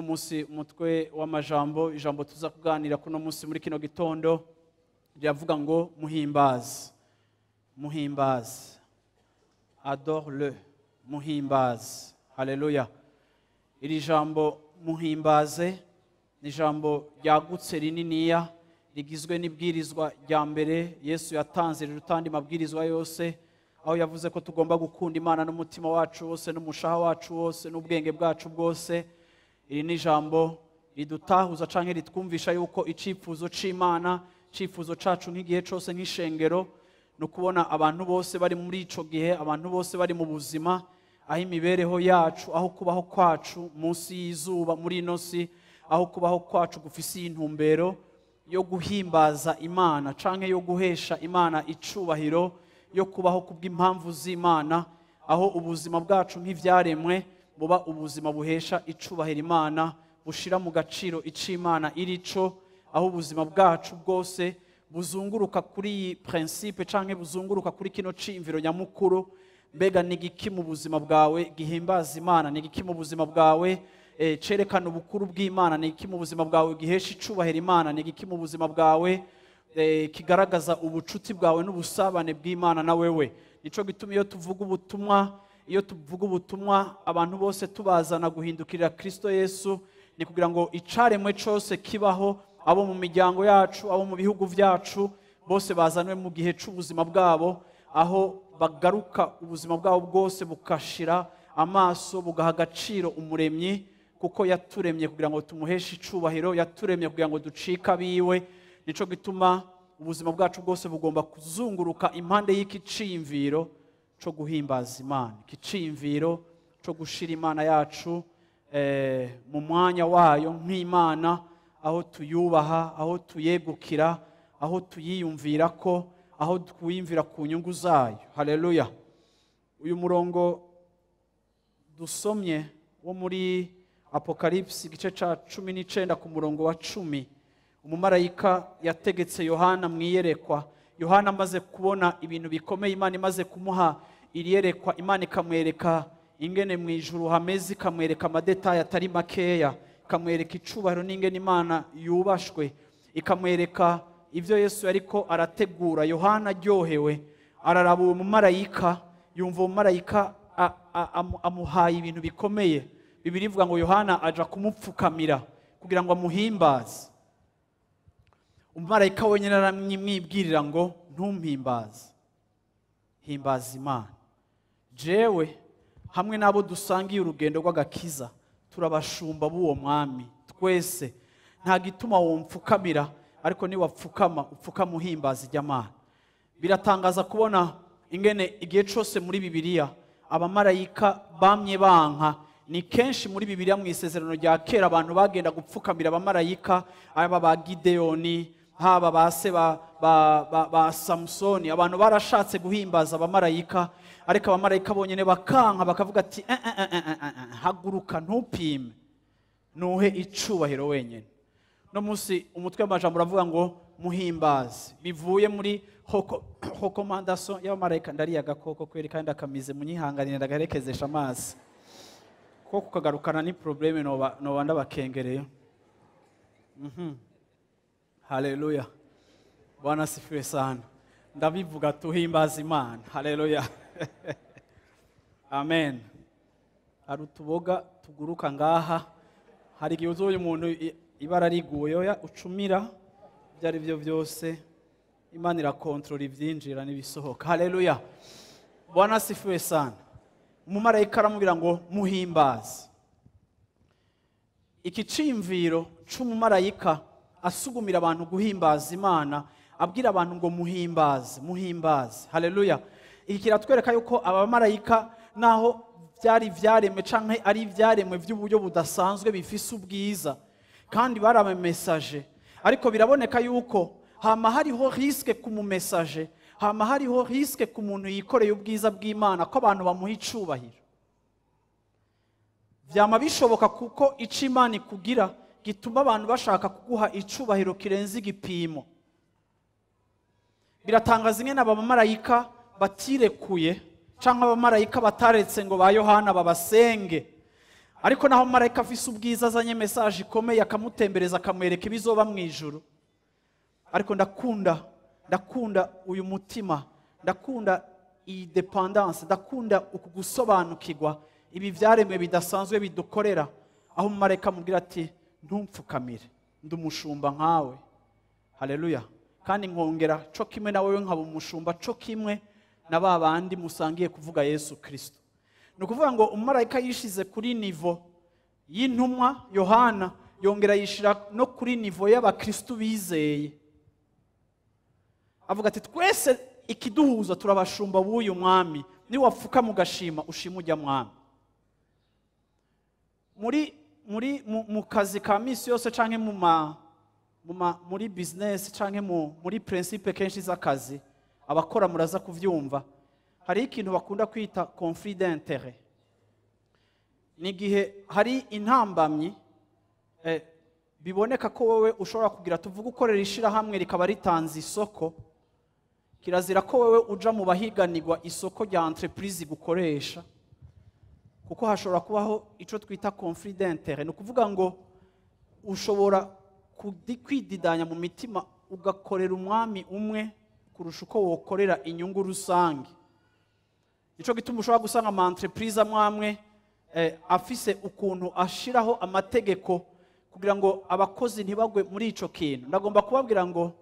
Munsi umutwe w'amajambo, ijambo tuza kuganira kuno munsi muri kino gitondo ryavuga ngo muhimbaze, muhimbaze, adore-le, muhimbaze. Haleluya. Iri jambo muhimbaze ni jambo ryagutse rininiya, rigizwe n'ibwirizwa rya mbere Yesu yatanze riruta mabwirizwa yose, aho yavuze ko tugomba gukunda Imana n'umutima wacu wose n'umushaha wacu wose n'ubwenge bwacu bwose. Iri ni jambo ridutahuza canke ritwumvisha yuko icifuzo c'Imana, cifuzo cacu nk'igihe cose nk'ishengero, no kubona abantu bose bari muri ico gihe, abantu bose bari mu buzima, aho imibereho yacu, aho kubaho kwacu munsi y'izuba muri ino si, aho kubaho kwacu gufise intumbero yo guhimbaza Imana canke yo guhesha Imana icubahiro, yo kubaho kubw'impamvu z'Imana, aho ubuzima bwacu nk'ivyaremwe buba ubuzima buhesha icubahiro Imana, bushira mu gaciro ic'Imana irico, aho ubuzima bwacu bwose buzunguruka kuri iyi principe canke buzunguruka kuri kino cimviro nyamukuru. Mbega ni igiki mu buzima bwawe gihimbaza Imana? Ni igiki mu buzima bwawe cerekana ubukuru bw'Imana? Ni igiki mu buzima bwawe gihesha icubahiro Imana? Ni igiki mu buzima bwawe kigaragaza ubucuti bwawe n'ubusabane bw'Imana na wewe? Nico gituma iyo tuvuga ubutumwa, iyo tuvuga ubutumwa abantu bose tubazana guhindukirira Kristo Yesu, ni kugira ngo icaremwe cose kibaho, abo mu miryango yacu, abo mu bihugu vyacu, bose bazanwe mu gihe c'ubuzima bwabo, aho bagaruka ubuzima bwabo bwose bukashira amaso, bugaha agaciro umuremyi, kuko yaturemye kugira ngo tumuheshe icubahiro, yaturemye kugira ngo ducike abiwe. Nico gituma ubuzima bwacu bwose bugomba kuzunguruka impande y'iki ciyumviro co guhimbaza Imana, iki ciyumviro co gushira Imana yacu mu mwanya wayo nk'Imana, aho tuyubaha, aho tuyegukira, aho tuyiyumvira ko, aho twiyumvira ku nyungu zayo. Haleluya. Uyu murongo dusomye wo muri Apocalypse igice ca 19 ku murongo wa 10, umumarayika yategetse Yohana mwiyerekwa. Yohana amaze kubona ibintu bikomeye, Imana imaze kumuha iriyerekwa, Imana ikamwereka ingene mu ijuru hameze, ikamwereka amadetaye atari makeya, ikamwereka icubahiro n'ingene Imana yubashwe, ikamwereka ivyo Yesu yariko arategura. Yohana aryohewe araraba uwo mumarayika, yumva uwo mumarayika amuhaye ibintu bikomeye. Bibiliya ivuga ngo Yohana aja kumupfukamira kugira ngo amuhimbaze. Umumarayika wenyine aramwibwirira ngo ntumpimbaze, himbaza Imana. Jewe hamwe n'abo dusangiye urugendo rw'agakiza turabashumba b'uwo mwami twese. Nta gituma womfukamira, ariko niwapfukama upfukama uhimbaza Imana. Biratangaza kubona ingene igihe cose muri Bibiliya abamarayika bamye banka. Ni kenshi muri Bibiliya mu isezerano rya kera abantu bagenda gupfukamira abamarayika, aba ba Gideoni, haba ba se ba Samsoni. Abantu barashatse guhimbaza abamarayika, ariko abamarayika bonyene bakanka, bakavuga ati haguruka, ntupime, nuhe icubahiro wenyene. No munsi umutwe w'amajambo uravuga ngo muhimbaze, bivuye muri recommandation y'abamarayika. Ndariya gakoko kweri kandi akamize, munyihanganire ndagaherekezesha amazi ko kukagarukana ni probleme, noba ndabakengereye. Haleluya. Bwana asifiwe sana. Ndabivuga tuhimbaza Imana. Haleluya. Amen. Hari utuboga tuguruka ngaha, hari igihe uzoye umuntu ibara riguye oya ucumira, ibyo ari byo byose Imana irakontrola ivyinjira n'ibisohoka. Haleluya. Bwana asifiwe sana. Umumarayika aramubwira ngo muhimbaze. Iki ciyumviro c'umumarayika asugumira abantu guhimbaza Imana, abwira abantu ngo muhimbaze, muhimbaze. Haleluya. Iki kiratwereka yuko abamarayika naho byari vyaremwe canke ari ivyaremwe by'uburyo budasanzwe bifise ubwiza kandi bari message, ariko biraboneka yuko hama hariho risque ku mu message, hama hariho risque ku muntu yikoreye ubwiza bw'Imana ko abantu bamuha icubahiro. Vyama bishoboka kuko ico Imana ikugira gituma abantu bashaka kuguha icubahiro kirenze igipimo. Biratangaza ingene abamarayika batirekuye canke abamarayika bataretse ngo ba Yohana babasenge, ariko naho marayika afise ubwiza azanye message ikomeye akamutembereza akamwereka ibizoba mu ijuru. Ariko ndakunda uyu mutima, ndakunda iyi dependance, ndakunda uku gusobanukirwa ibi vyaremwe bidasanzwe bidukorera, aho marayika amubwira ati ntumpfukamire, ndi umushumba nkawe. Haleluya. Kandi nkongera co kimwe na wewe nkaba umushumba co kimwe na ba bandi musangiye kuvuga Yesu Kristo. Ni ukuvuga ngo umumarayika yishize kuri niveau y'intumwa Yohana, yongera yishira no kuri niveau y'abakristo bizeye. Avuga ati twese ikiduhuza turabashumba b'uyu mwami, ni wapfuka mugashima ushima ujya mwami. Muri muri mu kazi ka misi yose canke mu ma muri business canke muri principe kenshi z'akazi, abakora muraza kuvyumva, hari ikintu bakunda kwita conflit d'intérêt. Ni gihe hari intambamyi biboneka ko wowe ushobora kugira, tuvuga ukorera ishirahamwe rikaba ritanze isoko, kirazira ko wewe uja mu bahiganirwa isoko rya entreprise gukoresha, kuko hashobora kubaho ico twita conflit d'intérêt. Ni ukuvuga ngo ushobora kwididanya mu mitima ugakorera umwami umwe kurusha uko wokorera inyungu rusange. Ico gituma ushobora gusanga ama entreprise amwe afise ukuntu ashiraho amategeko kugira ngo abakozi ntibagwe muri ico kintu. Ndagomba kubabwira ngo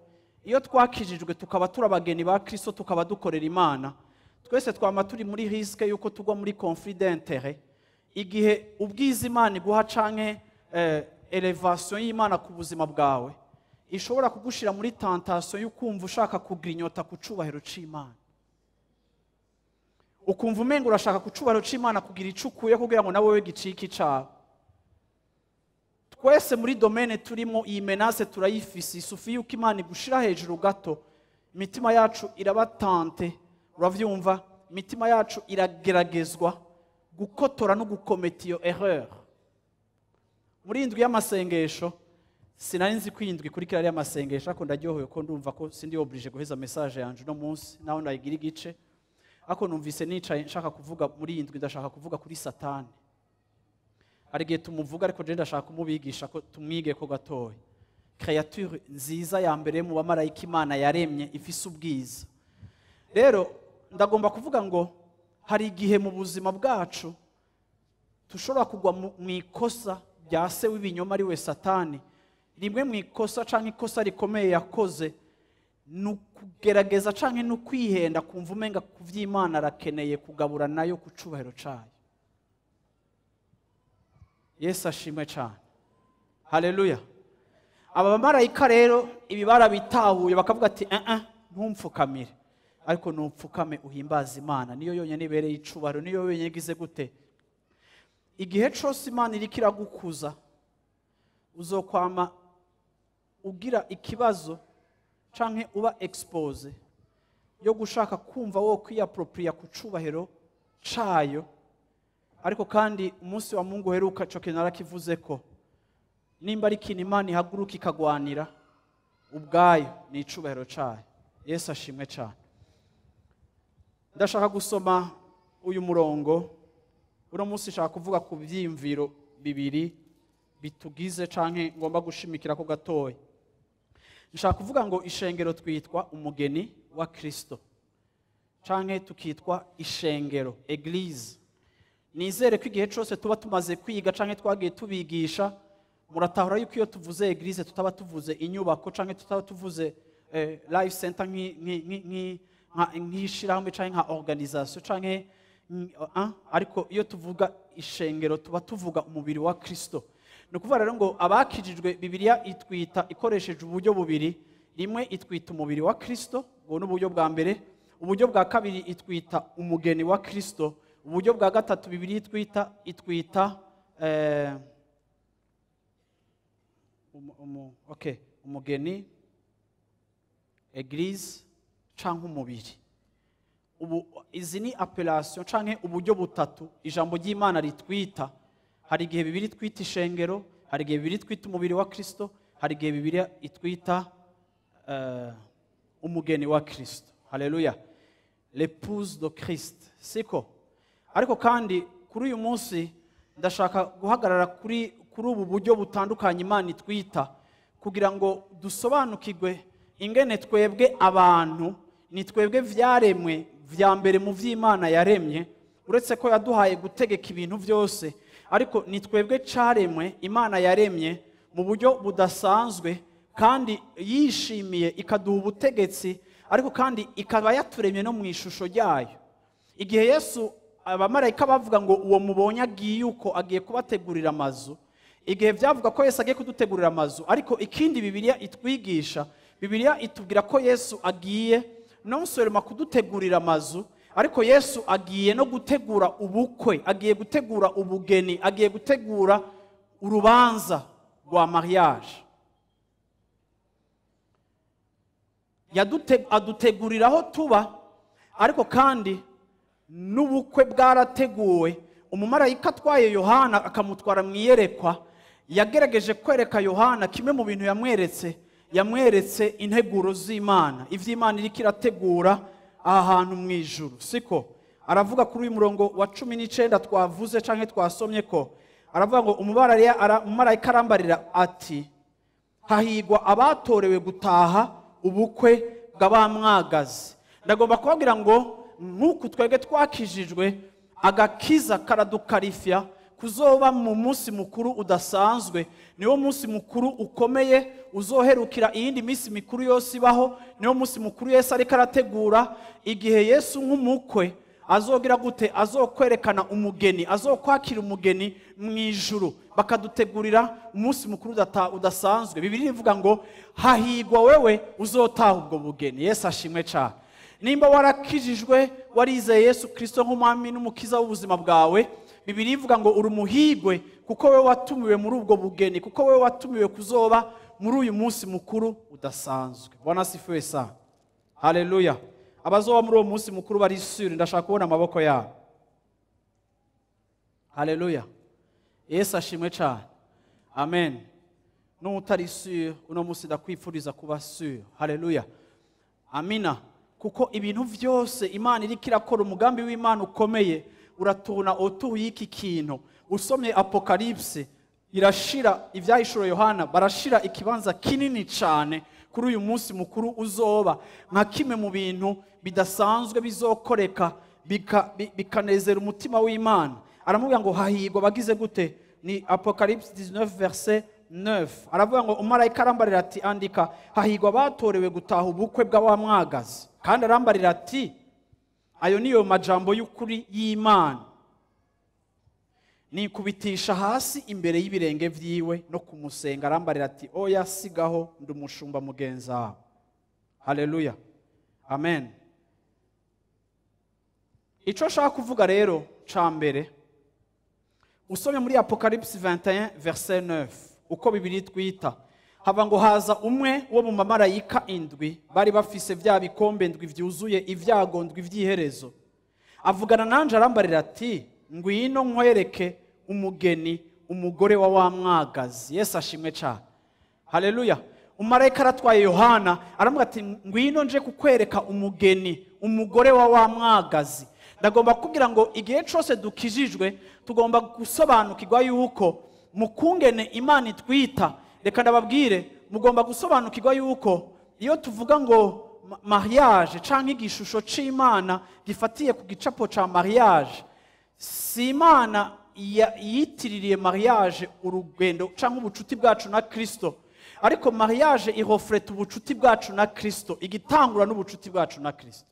iyo twakijijwe tukaba turabageni ba Kristo tukaba dukorera Imana, twese twama turi muri risque yuko tugwa muri conflit d'intérêt. Igihe ubwiza Imana iguha canke elevation y'Imana ku buzima bwawe ishobora kugushira muri tentation y'ukumva ushaka kugrinyota ku cubahiro c'Imana, ukumva umenga urashaka ku cubahiro c'Imana kugira icukuye kugira ngo nawe gicike icawe. Twese muri domaine turimo iyi menace turayifise. Isufi yuko Imana igushira hejuru gato, imitima yacu irabatante, uravyumva, imitima yacu irageragezwa gukotora no gukometa iyo erreur. Muri indwi y'amasengesho sinari nzi ko indwi kuri kiriya y'amasengesho, ariko ndaryohewe ko ndumva ko sindi obligé guheza message yanje no munsi, naho ndayigira igice, ariko numvise nicaye nshaka kuvuga muri indwi, ndashaka kuvuga kuri Satani. Hari igihe tumuvuga, ariko je ndashaka kumubigisha ko tumwige ko gatoya. Créature nziza ya mbere mu bamarayika Imana yaremye ifise ubwiza. Rero ndagomba kuvuga ngo hari igihe mu buzima bwacu tushobora kugwa mu ikosa rya se w'ibinyoma ari we Satani. Rimwe mu ikosa canke ikosa rikomeye yakoze ni ukugerageza canke ni ukwihenda kumva umenga ku vy'Imana arakeneye kugabura nayo ku cubahiro cayo. Yesu ashimwe cane. Haleluya. Aba bamarayika rero ibi barabitahuye bakavuga ati ntumpfukamire, ariko nupfukame uhimbaze Imana, niyo yonyene ibereye icubahiro, niyo yonyene igize gute. Igihe cose Imana iriko iragukuza uzokwama ugira ikibazo canke uba expose yo gushaka kumva wo kwiyapropria ku cubahiro cayo. Ariko kandi umunsi wa Mungu uheruka ico kintu narakivuze ko nimba ari ikintu Imana ihaguruka ikagwanira ubwayo ni icubahiro cayo. Yesu ashimwe cane. Ndashaka gusoma uyu murongo. Uno munsi nshaka kuvuga ku vyiyumviro bibiri bitugize canke ngomba gushimikira ko gatoya. Nshaka kuvuga ngo ishengero twitwa umugeni wa Kristo canke tukitwa ishengero, église. Nizere ko igihe cose tuba tumaze kwiga canke twagiye tubigisha, muratahura yuko iyo tuvuze église tutaba tuvuze inyubako canke tutaba tuvuze life center nk'ishirahamwe canke nka organisation canke ariko iyo tuvuga ishengero tuba tuvuga umubiri wa Kristo. Ni ukuvuga rero ngo abakijijwe Bibiliya itwita ikoresheje uburyo bubiri. Rimwe itwita umubiri wa Kristo, ubwo ni uburyo bwa mbere. Uburyo bwa kabiri itwita umugeni wa Kristo. Uburyo bwa gatatu Bibiliya itwita umugeni, église canke umubiri. Ubu izi ni appellation canke uburyo butatu ijambo ry'Imana ritwita. Hari igihe Bibiliya itwita ishengero, hari igihe Bibiliya itwita umubiri wa Kristo, hari igihe Bibiliya itwita umugeni wa Kristo. Haleluya, l'épouse de Christ, siko? Ariko kandi kuri uyu munsi ndashaka guhagarara kuri ubu buryo butandukanye Imana itwita, kugira ngo dusobanukirwe ingene twebwe abantu ni twebwe vyaremwe vya mbere mu vy'Imana yaremye. Uretse ko yaduhaye gutegeka ibintu byose, ariko ni twebwe caremwe Imana yaremye mu buryo budasanzwe, kandi yishimiye ikaduha ubutegetsi, ariko kandi ikaba yaturemye no mu ishusho ryayo. Igihe Yesu abamarayika bavuga ngo uwo mubonye agiye uko agiye kubategurira amazu, igihe byavuga ko Yesu agiye kudutegurira amazu, ariko ikindi Bibiliya itwigisha, Bibiliya itubwira ko Yesu agiye non seulement kudutegurira amazu, ariko Yesu agiye no gutegura ubukwe, agiye gutegura ubugeni, agiye gutegura urubanza rwa mariage. Aduteguriraho tuba, ariko kandi n'ubukwe bwarateguwe. Umumarayika atwaye Yohana akamutwara mu iyerekwa, yagerageje kwereka Yohana kimwe mu bintu yamweretse, yamweretse integuro z'Imana, ivy'Imana iriko irategura aha hantu mu ijuru, siko? Aravuga kuri uyu murongo wa 19 twavuze canke twasomye ko aravuga ngo umumarayika arambarira ati hahigwa abatorewe gutaha ubukwe bw'abamwagazi. Ndagomba kubabwira ngo nk'uku twebwe twakijijwe, agakiza karadukarifya kuzoba mu munsi mukuru udasanzwe. Niwo munsi mukuru ukomeye uzoherukira iyindi minsi mikuru yose ibaho. Niwo munsi mukuru Yesu ariko arategura, igihe Yesu nk'umukwe azogira gute, azokwerekana umugeni, azokwakira umugeni mu ijuru, bakadutegurira umunsi mukuru udasanzwe. Bibiliya ivuga ngo hahigwa wewe uzotaha ubwo bugeni. Yesu ashimwe cyane. Nimba warakijijwe, warizeye Yesu Kristo nk'umwami n'umukiza w'ubuzima bwawe, Bibiliya ivuga ngo uri umuhigwe, kuko wewe watumiwe muri ubwo bugeni, kuko wewe watumiwe kuzoba muri uyu munsi mukuru udasanzwe. Bwana asifiwe sana. Haleluya. Abazoba muri uwo munsi mukuru bari sure, ndashaka kubona amaboko yabo. Haleluya. Yesu ashimwe cyane. Amen. N'utari sure, uno munsi ndakwifuriza kuba sure. Haleluya. Amina. Kuko ibintu vyose Imana iriko irakora, umugambi w'Imana ukomeye uratuna autour y'iki kintu. Usomye Apocalypse irashira ivyahishuro Yohana, barashira ikibanza kinini cyane kuri uyu munsi mukuru uzoba nka kimwe mu bintu bidasanzwe bizokoreka bikanezera umutima w'Imana. Aramubwira ngo hahigwa bagize gute? Ni Apocalypse 19 verset 9. Aravuga ngo umumarayika arambarira ati andika, hahigwa batorewe gutaha ubukwe bw'abamwagazi. Kandi arambarira ati ayo niyo majambo y'ukuri y'Imana. Nikubitisha hasi imbere y'ibirenge vyiwe no kumusenga. Arambarira ati oya, sigaho, ndi umushumba mugenzi wawe. Haleluya. Amen. Ico nshaka kuvuga rero ca mbere, usomye muri Apocalypse 21 verset 9, uko Bibiliya itwita, hava ngo haza umwe wo mu mamarayika indwi bari bafise vya bikombe ndwi vyuzuye ivyago ndwi vy'iherezo, avugana nanje arambarira ati ngwino nkwereke umugeni, umugore wa wa mwagazi. Yesu ashimwe cyane. Haleluya. Umumarayika aratwaye Yohana aramubwira ati ngwino nje kukwereka umugeni, umugore wa wa mwagazi. Ndagomba kugira ngo igihe cyose dukijijwe tugomba gusobanukirwa yuko mukungene Imana itwita. Reka ndababwire, mugomba gusobanukirwa yuko iyo tuvuga ngo mariage canke igishusho c'Imana gifatiye ku gicapo ca mariage, si Imana yitiririye mariage urugendo canke ubucuti bwacu na Kristo, ariko mariage iroflete ubucuti bwacu na Kristo, igitangura n'ubucuti bwacu na Kristo.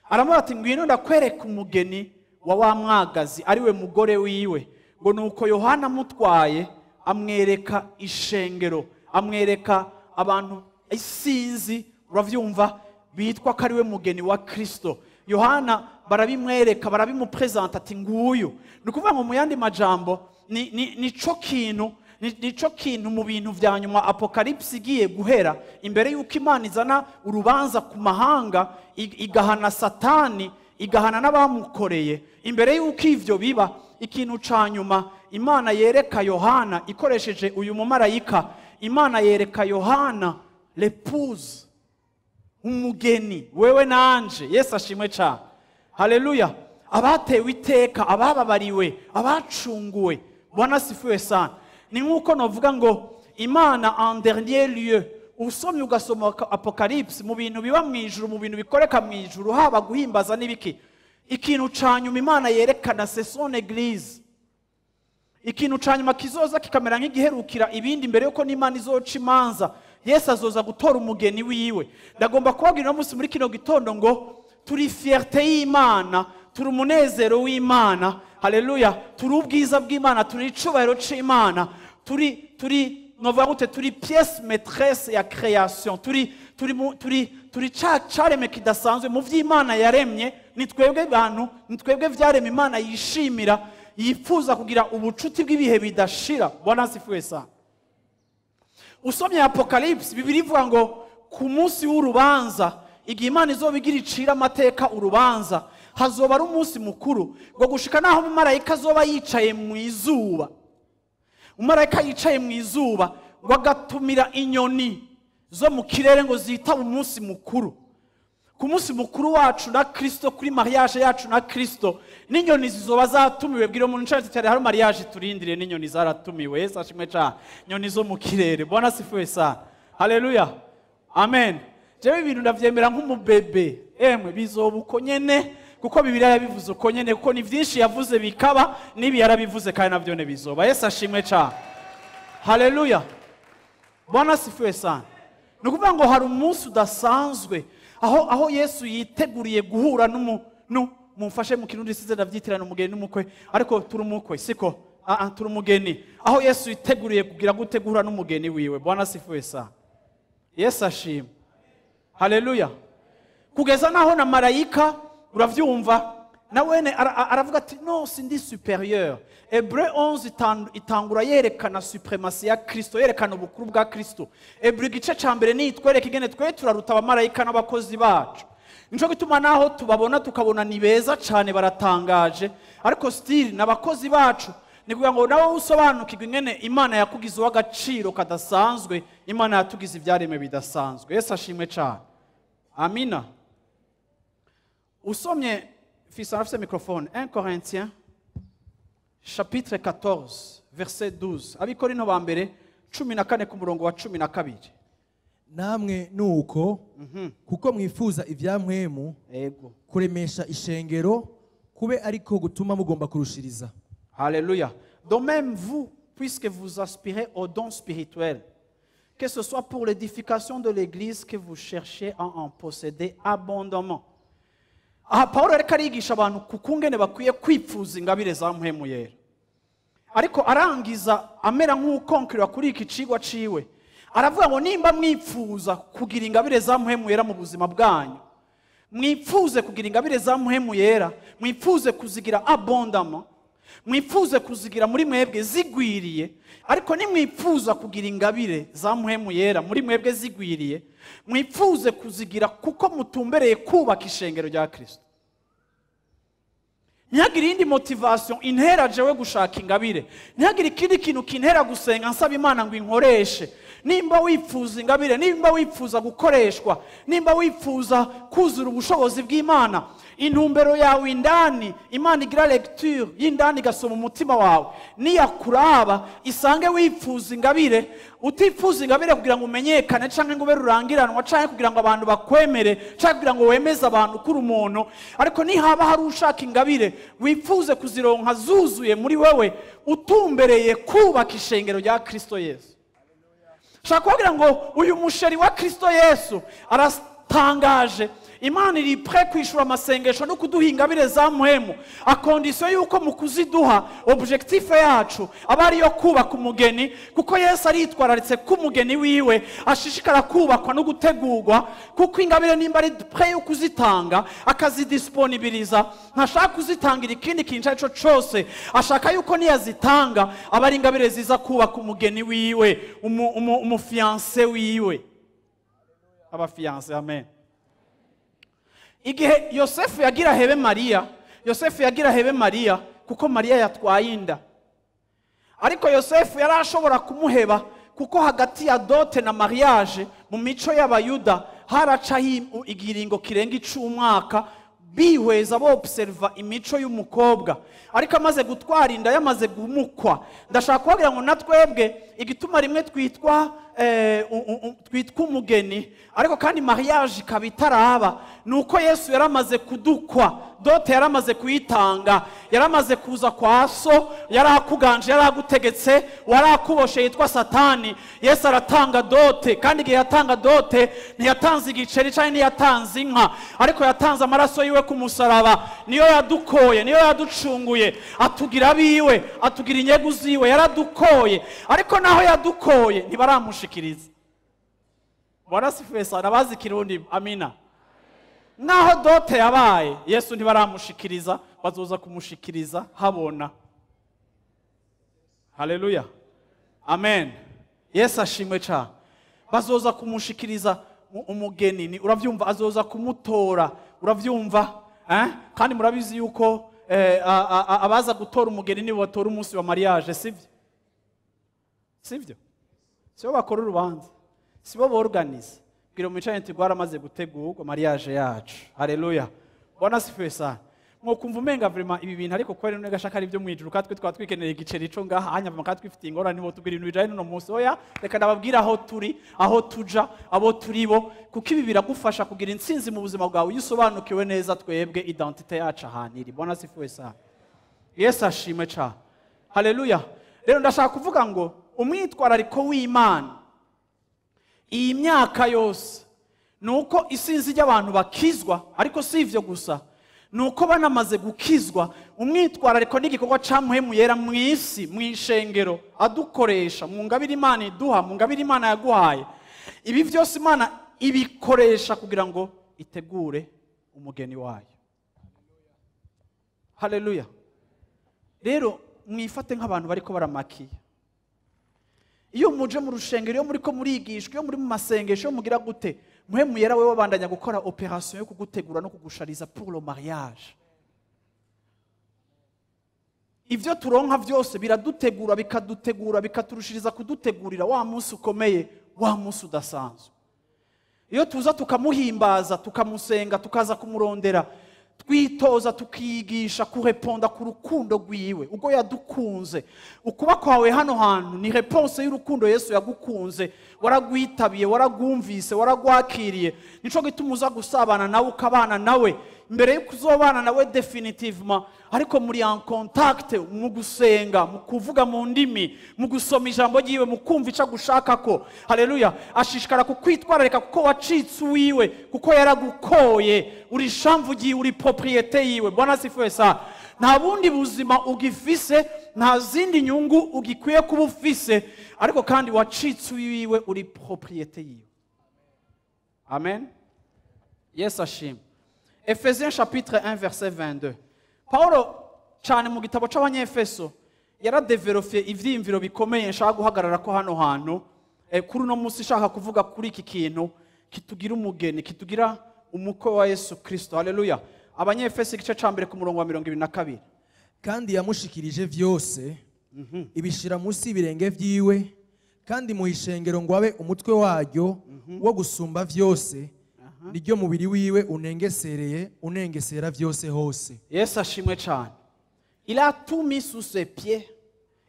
Aramubwira ati ngwino ndakwereka umugeni wa wa mwagazi, ariwe mugore wiwe. Ngo nuko Yohana amutwaye amwereka ishengero, amwereka abantu isinzi, uravyumva, bitwa ko ariwe mugeni wa Kristo. Yohana barabimwereka, barabimupresenta ati nguyu. Ni ukuvuga ngo mu yandi majambo nico kintu, nico kintu mu bintu vya nyuma Apocalypse igiye guhera, imbere yuko Imana izana urubanza ku mahanga, igahana Satani, igahana n'abamukoreye. Imbere yuko ivyo biba, ikintu ca nyuma Imana yereka Yohana ikoresheje uyu mumarayika, Imana yereka Yohana l'épouse, umugeni, wewe nanje. Yesu ashimwe cyane, haleluya. Abatewe iteka, abababariwe, abacunguwe. Bwana asifiwe sana. Ni nkuko novuga ngo Imana en dernier lieu, usomye ugasoma Apocalypse, mu bintu biba mu ijuru, mu bintu bikoreka mu ijuru, haba guhimbaza n'ibiki, ikintu ca nyuma Imana yerekana c'est son église. Ikintu ca nyuma kizoza kikamera nk'igiherukira ibindi mbere yuko n'Imana izoca imanza, Yesu azoza gutora umugeni wiwe. Ndagomba kubabwira uno munsi muri kino gitondo ngo turi fierté y'Imana, turi umunezero w'Imana, haleluya, turi ubwiza bw'Imana, turi icubahiro c'Imana, turi novuga gute, turi pièce maîtresse ya création, turi ca careme kidasanzwe mu vy'Imana yaremye. Ni twebwe bantu, ni twebwe vyaremye Imana yishimira, yifuza kugira ubucuti bw'ibihe bidashira. Bwana asifiwe sana. Usomye Apocalypse, Bibiliya ivuga ngo ku munsi w'urubanza, igihe Imana izoba igira icira amateka urubanza, hazoba ari umunsi mukuru ngo gushika naho umumarayika azoba yicaye mu izuba, umumarayika yicaye mu izuba ngo agatumira inyoni zo mu kirere ngo zitabe umunsi mukuru. Ku munsi mukuru wacu na Kristo, kuri mariage yacu na Kristo, n'inyoni zizoba zatumiwe. Bwira umuntu nshatse cyane, hari mariage turindiriye, n'inyoni zaratumiwe. Yesu ashimwe cyane, inyoni zo mu kirere. Bwana asifiwe sana, haleluya, amen. Jewe ibintu ndavyemera nk'umubebe, emwe bizoba uko nyene, kuko Bibiliya yabivuze uko nyene, kuko ni vyinshi yavuze bikaba, n'ibi yarabivuze kandi navyo ne bizoba. Yesu ashimwe cyane, haleluya, Bwana asifiwe sana. Ni ukuvuga ngo hari umunsi udasanzwe aho Yesu yiteguriye guhura mumfashe mu Kirundi size ndavyitirana umugeni n'umukwe, ariko turi umukwe siko, turi umugeni. Aho Yesu yiteguriye kugira gute, guhura n'umugeni wiwe. Bwana asifiwe sana, Yesu ashimwe, haleluya. Kugeza naho na marayika uravyumva na wene aravuga ati no, sindi supérieur. Hébreu 11 itangura yerekana supremacy ya Kristo, yerekana ubukuru bwa Kristo. Hébreu igice ca mbere nitwereka ingene twe turaruta abamarayika n'abakozi bacu. Nico gituma naho tubabona tukabona ni beza cane, baratangaje, ariko still n'abakozi bacu. Ni kugira ngo nawe usobanukirwe ingene Imana yakugize uw'agaciro kadasanzwe, Imana yatugize ivyaremwe bidasanzwe. Yesu ashimwe cane, amina. Usomye fils arafise microphone, 1 Corinthiens chapitre 14 verset 12, Abikorinto ba mbere 14 ku murongo wa 12. Namwe nuko, kuko mwifuza ibya mpwemu, ego, kuremesha ishengero kube ariko gutuma mugomba kurushiriza. Alléluia. Donc même vous, puisque vous aspirez aux dons spirituels, que ce soit pour l'édification de l'église, que vous cherchez à en posséder abondamment. Aha Paulo ariko arigisha abantu kukungene bakwiye kwipfuza ingabire za mpwemu yera, ariko arangiza amera nk'ukonkera kuri iki cigwa ciwe, aravuga ngo nimba mwipfuza kugira ingabire za mpwemu yera mu buzima bwanyu, mwipfuze kugira ingabire za mpwemu yera, mwipfuze kuzigira abondamment, mwipfuze kuzigira muri mwebwe zigwiriye. Ariko nimwipfuza kugira ingabire za mpwemu yera muri mwebwe zigwiriye, mwipfuze kuzigira kuko mutumbereye kubaka ishengero rya Kristo. Ntihagire iyindi motivation intera jewe gushaka ingabire, ntihagire ikindi kintu kintera gusenga nsaba Imana ngo inkoreshe. Nimba wipfuza ingabire, nimba wipfuza gukoreshwa, nimba wipfuza kuzura ubushobozi bw'Imana, intumbero yawe indani, Imana igira lecture y'indani igasoma umutima wawe, niyakuraba isange wipfuza ingabire. Utipfuza ingabire kugira ngo umenyekane canke ngo ube rurangiranwa canke kugira ngo abantu bakwemere canke kugira ngo wemeze abantu kuri umuntu, ariko nihaba hari ushaka ingabire wipfuze kuzironka zuzuye muri wewe, utumbereye kubaka ishengero rya Kristo Yesu. Shaka kugira ngo uyu musheri wa Kristo Yesu aratangaje. Imana iri prêt kwishura amasengesho no kuduha ingabire za mpwemu, à condition yuko mu kuziduha objectif yacu aba ariyo kubaka umugeni, kuko Yesu aritwararitse ko umugeni wiwe ashishikara kubakwa no gutegurwa, kuko ingabire nimba ari prêt yo kuzitanga akazidisponibiliza, ntashaka kuzitangira ikindi kintu icyo ari cyo cyose, ashaka yuko niyazitanga aba ari ingabire ziza kubaka umugeni wiwe, umufiancé wiwe. Abafiancé, amen. Igihe Yosefu yagira hebe Mariya, Yosefu yagira hebe Mariya kuko Mariya yatwaye inda, ariko Yosefu yari ashobora kumuheba kuko hagati ya dot na mariage mu mico y'Abayuda haracaho igiringo kirenga ic'umwaka, bihweza bobserva imico y'umukobwa. Ariko amaze gutwara inda, yamaze gumukwa. Ndashaka kubabwira ngo na twebwe igituma rimwe twitwa umugeni ariko kandi mariage ikaba itaraba, ni uko Yesu yaramaze kudukwa, dot yaramaze kuyitanga, yaramaze kuza kwa so, yarakuganje, yaragutegetse, warakuboshe yitwa Satani. Yesu aratanga dot, kandi igihe yatanga dot ntiyatanze igiceri cyangwa ntiyatanze inka, ariko yatanze amaraso yiwe ku musaraba. Niyo yadukoye, niyo yaducunguye, atugira abiwe, atugira inyegu ziwe. Yaradukoye, ariko naho yadukoye ntibaramushikiriza. Bwana asifiwe sana. Abazi Ikirundi, amina. Naho dot yabaye, Yesu ntibaramushikiriza, bazoza kumushikiriza habona. Haleluya, amen. Yesu ashimwe cyane. Bazoza kumushikiriza umugeni ni uravyumva, azoza kumutora, uravyumva, eh? Kandi murabizi yuko abaza gutora umugeni nibo batora umunsi wa mariage, sivyo? Sivyo? Sibo bakora urubanza, sibo borganiza. Bwira mwicaranye nti rwaramaze gutegurwa mariage yacu. Haleluya, Bwana asifiwe sana. Mwokumva umenga vraiment ibi bintu, ariko kubera none gashaka ari byo mwijuru, katwe twaba twikeneye igiceri ico ngaha hanya kandi twifitiye ingorane, nibo tubwira ibintu bijanye n'uno munsi. Oya, reka ndababwira aho turi, aho tuja, abo turi bo, kuko ibi biragufasha kugira intsinzi mu buzima bwawe iyo usobanukiwe neza twebwe identité yacu ahantu iri. Bwana asifiwe sana. Yesu ashimwe cyane. Haleluya. Rero ndashaka kuvuga ngo umwitwarariko w'Imana iyi myaka yose ni uko isinzi ry'abantu bakizwa, ariko si ivyo gusa, ni uko banamaze gukizwa, umwitwarariko n'igikorwa ca Mpwemu Yera mu isi, mu ishengero, adukoresha mu ngabire Imana iduha, mu ngabire Imana yaguhaye. Ibi byose Imana ibikoresha kugira ngo itegure umugeni wayo. Haleluya. Rero mwifate nk'abantu bariko baramakiye. Iyo muje mu rushengero, iyo muriko murigishwa, iyo muri mu masengesho, iyo mugira gute, Mpwemu Yera wewe babandanya gukora opération yo kugutegura no kugushariza pour le mariage. Ivyo turonka vyose biradutegura, bikadutegura, bikaturushiriza kudutegurira wa munsi ukomeye, wa munsi udasanzwe. Iyo tuza tukamuhimbaza, tukamusenga, tukaza kumurondera, twitoza, tukiyigisha kureponda ku rukundo rwiwe ubwo yadukunze. Ukuba kwawe hano hantu ni réponse y'urukundo Yesu yagukunze. Waragwitabiye, waragwumvise, waragwakiriye. Nico gituma uza gusabana nawe, ukabana nawe mbere yuko uzobana nawe définitivement, ariko muri en contact mu gusenga, mu kuvuga mu ndimi, mu gusoma ijambo ryiwe, mu kumva ico agushaka ko. Haleluya. Ashishikara kukwitwararika kuko wacitse uwiwe, kuko yaragukoye, uri shamvu ryiwe, uri propriété yiwe. Bwana asifiwe sana. Nta bundi buzima ugifise, nta zindi nyungu ugikwiye kuba ufise, ariko kandi wacitse uwiwe, uri propriété yiwe. Amen. Yesu ashimwe. Ephésiens chapitre 1 verset 22. Paulo cyane mu gitabo c'Abanyefeso yaradevelopye ivyiyumviro bikomeye nshaka guhagarara ko hano hantu kuri uno munsi. Nshaka kuvuga kuri iki kintu kitugira umugeni, kitugira umukwe wa Yesu Kristo. Haleluya. Abanyefeso igice ca mbere ku murongo wa 22. Kandi yamushikirije vyose, ibishira munsi y'ibirenge vyiwe, kandi muha ishengero ngo abe umutwe waryo wo gusumba vyose, niryo mubiri wiwe unengesereye, unengesera vyose hose. Yesu ashimwe cyane. Il a tout mis sous ses pieds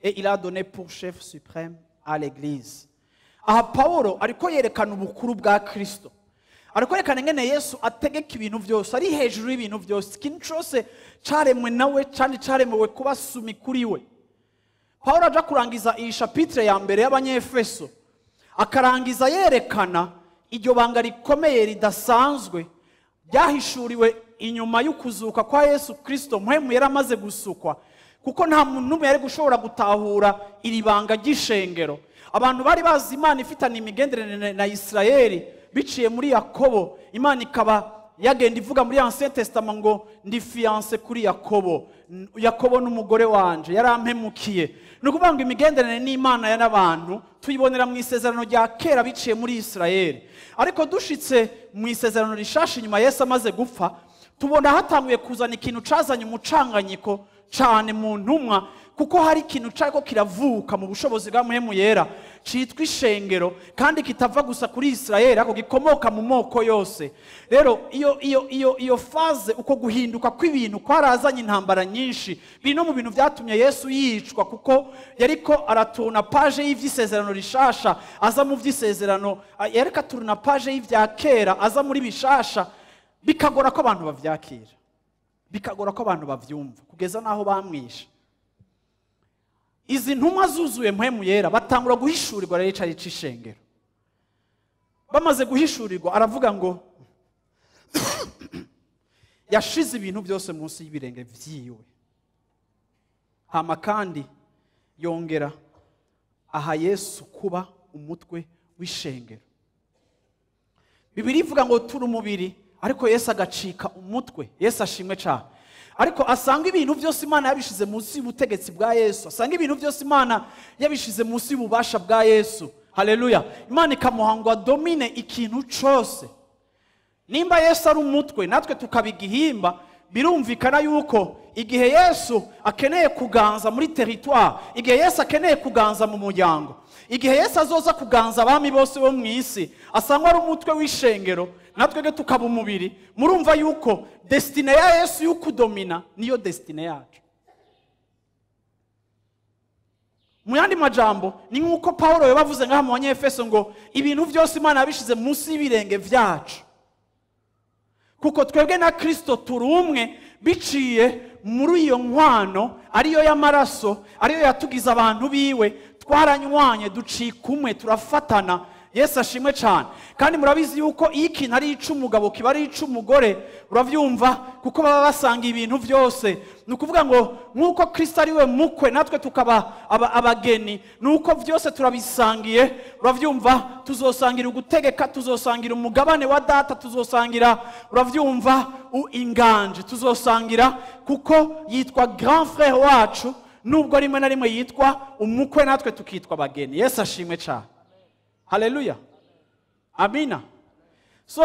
et il a donné pour chef suprême à l'Église. Aha Paulo ariko yerekana ubukuru bwa Kristo, ariko yerekana ingene Yesu ategeka ibintu byose, ari hejuru y'ibintu byose. Ikintu cyose caremwe nawe kandi caremewe kuba soumis kuri we. Paulo aja kurangiza iyi chapitre ya mbere y'Abanyefeso, akarangiza yerekana iryo banga rikomeye ridasanzwe. Ryahishuriwe inyuma y'ukuzuka kwa Yesu Kristo, Mpwemu yari amaze gusukwa, kuko nta muntu n'umwe yari gushobora gutahura iri banga ry'ishengero. Abantu bari bazi Imana ifitanye imigenderanire na Isirayeli biciye muri Yakobo, Imana ikaba yagenda ivuga muri Ancien Testament ngo ndi fiancé kuri Yakobo, Yakobo n'umugore wanje yarampemukiye. Ni ukuvuga ngo imigenderanire n'Imana n'abantu tuyibonera mu isezerano rya kera biciye muri Isirayeli. Ariko dushitse mu isezerano rishasha inyuma Yesu amaze gupfa, tubona hatanguye kuzana ikintu cazanye umucanganyiko cane mu ntumwa, kuko hari ikintu cariko kiravuka mu bushobozi bwa Mpwemu Yera citwa ishengero, kandi kitava gusa kuri Isirayeli ariko gikomoka mu moko yose. Rero iyo phase, uko guhinduka kw'ibintu kwarazanye intambara nyinshi, biri no mu bintu vyatumye Yesu yicwa, kuko yariko araturuna page y'ivy'isezerano rishasha aza mu vy'isezerano, yariko aturuna page y'ivya kera aza muri bishasha, bikagora ko abantu bavyakira, bikagora ko abantu bavyumva, kugeza naho bamwishe. Izi ntumwa zuzuye Mpwemu Yera batangura guhishurirwa rero icari c'ishengero. Bamaze guhishurirwa aravuga ngo yashize ibintu byose munsi y'ibirenge vyiwe. Hama kandi yongera aha Yesu kuba umutwe w'ishengero. Bibiliya ivuga ngo turi umubiri, ariko Yesu agacika umutwe. Yesu ashimwe cyane. Ariko asanga ibintu byose Imana yabishize munsi y'ubutegetsi bwa Yesu, asanga ibintu byose Imana yabishize munsi y'ububasha bwa Yesu. Haleluya. Imana ikamuha ngo adomine ikintu cose. Nimba Yesu ari umutwe natwe tukaba igihimba, birumvikana yuko igihe Yesu akeneye kuganza muri territoire, igihe Yesu akeneye kuganza mu muryango, igihe Yesu azoza kuganza abami bose bo mu isi, asangwa ari umutwe w'ishengero, natwe tukaba umubiri. Murumva yuko destinée ya Yesu y'ukudomina niyo destinée yacu. Mu yandi majambo ni nk'uko Paulo yabavuze ngaha mu Banyefeso ngo ibintu byose Imana yabishize munsi y'ibirenge vyacu, kuko twebwe na Kristo turi umwe biciye muri iyo nkwano ariyo y'amaraso, ariyo yatugize abantu biwe. Twaranywanye, ducika umwe, turafatana. Yesu ashimwe cyane. Kandi murabizi yuko iyo ikintu ari ic'umugabo kiba ari ic'umugore, uravyumva, kuko baba basanga ibintu byose. Ni ukuvuga ngo nk'uko Kristo ari we mukwe natwe tukaba abageni, nuko byose turabisangiye, uravyumva, tuzosangira ugutegeka, tuzosangira umugabane wa data, tuzosangira, uravyumva, inganje, tuzosangira, kuko yitwa grand frère wacu, nubwo rimwe na rimwe yitwa umukwe natwe tukitwa abageni. Yesu ashimwe cyane. Haleluya. Amina. So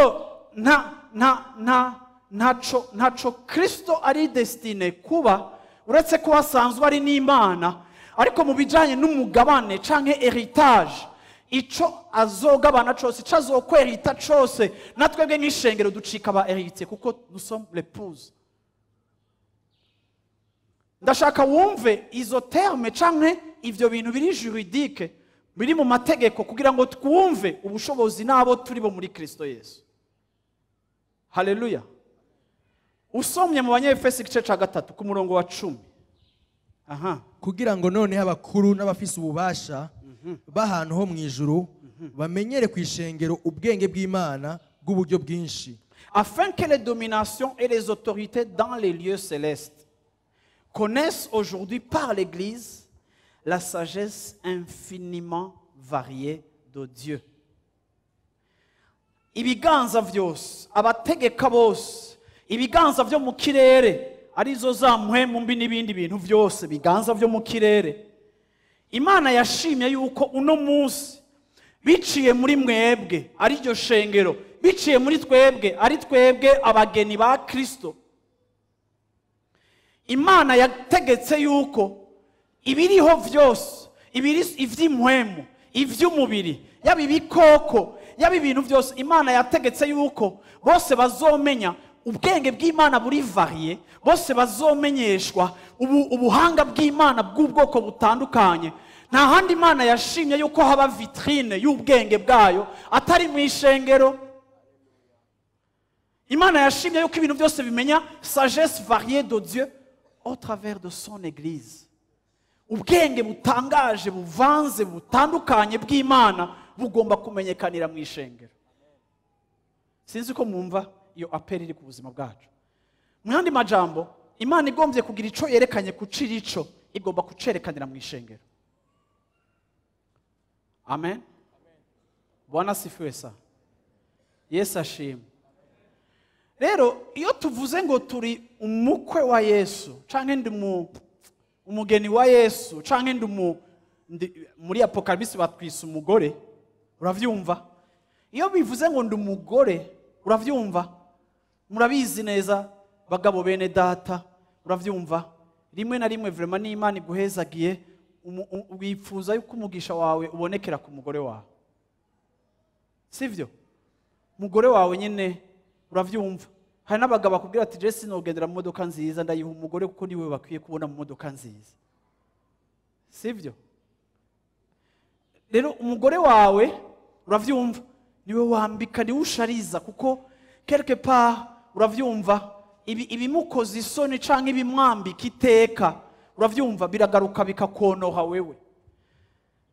nta nta nta ntaco ntaco Kristo ari destiné kuba, uretse ko asanzwe ari n'Imana, ariko mu bijanye n'umugabane canke héritage, ico azogabana cose, ico azokwerita cose, natwebwe nk'ishengero ducika aba héritier, kuko nous sommes l'épouse. Ndashaka wumve izo terme canke ivyo bintu biri juridique, biri mu mategeko, kugira ngo twumve ubushobozi nabo turi bo muri Kristo Yesu. Haleluya. Usomye mu Banyefeso igice ca 3 ku murongo wa 10. Aha. Kugira ngo noneho abakuru n'abafise ububasha b'ahantu ho mu ijuru bamenyere ku ishengero ubwenge bw'Imana bw'uburyo bwinshi. Afin que les dominations et les autorités dans les lieux célestes connaissent aujourd'hui par l'Église la sagesse infiniment variée de Dieu. Ibiganza vyose, abategeka bose, ibiganza vyo mu kirere, arizo za mpwemu mbi n'ibindi bintu vyose, biganza vyo mu kirere. Imana yashimye yuko uno munsi biciye muri mwebwe, ari ryo shengero, biciye muri twebwe, ari twebwe abageni ba Kristo. Imana yategetse yuko ibiriho vyose, ibiri ivy'impwemu, ivy'umubiri, yaba ibikoko, yaba ibintu byose, Imana yategetse yuko bose bazomenya ubwenge bw'Imana buri varié, bose bazomenyeshwa ubuhanga bw'Imana bw'ubwoko butandukanye. Nta handi Imana yashimye yuko haba vitrine y'ubwenge bwayo atari mu ishengero. Imana yashimye yuko ibintu byose bimenya sagesse variée de Dieu au travers de son église. Ubwenge butangaje, buvanze, butandukanye bw'Imana bugomba kumenyekanira mu ishengero. Sinzi ko mwumva Iyo appel iri ku buzima bwacu. Mu yandi majambo, Imana igombye kugira ico yerekanye kucira ico, igomba kucerekanira mu ishengero. Amen. Bwana asifiwe sana. Yesu ashimwe. Rero iyo tuvuze ngo turi umukwe wa Yesu, canke ndi umugeni wa Yesu, canke ndi muri Apocalypse batwise umugore, uravyumva? Iyo bivuze ngo ndi umugore, uravyumva? Murabizi neza bagabo bene data, uravyumva? Rimwe na rimwe vraiment n'Imana iguhezagiye, wifuza yuko umugisha wawe ubonekera ku mugore wawe, sivyo? Umugore wawe nyine, uravyumva? Hari n'abagabo bakubwira ati: "Jesi nogendera mu modoka nziza, ndayiha umugore kuko niwe bakwiye kubona mu modoka nziza," sivyo? Rero umugore wawe, uravyumva, niwe wambika, niwe ushariza, kuko quelque part, uravyumva, ibi ibimukoza isoni canke ibimwambika iteka, uravyumva, biragaruka bikakonoha wewe.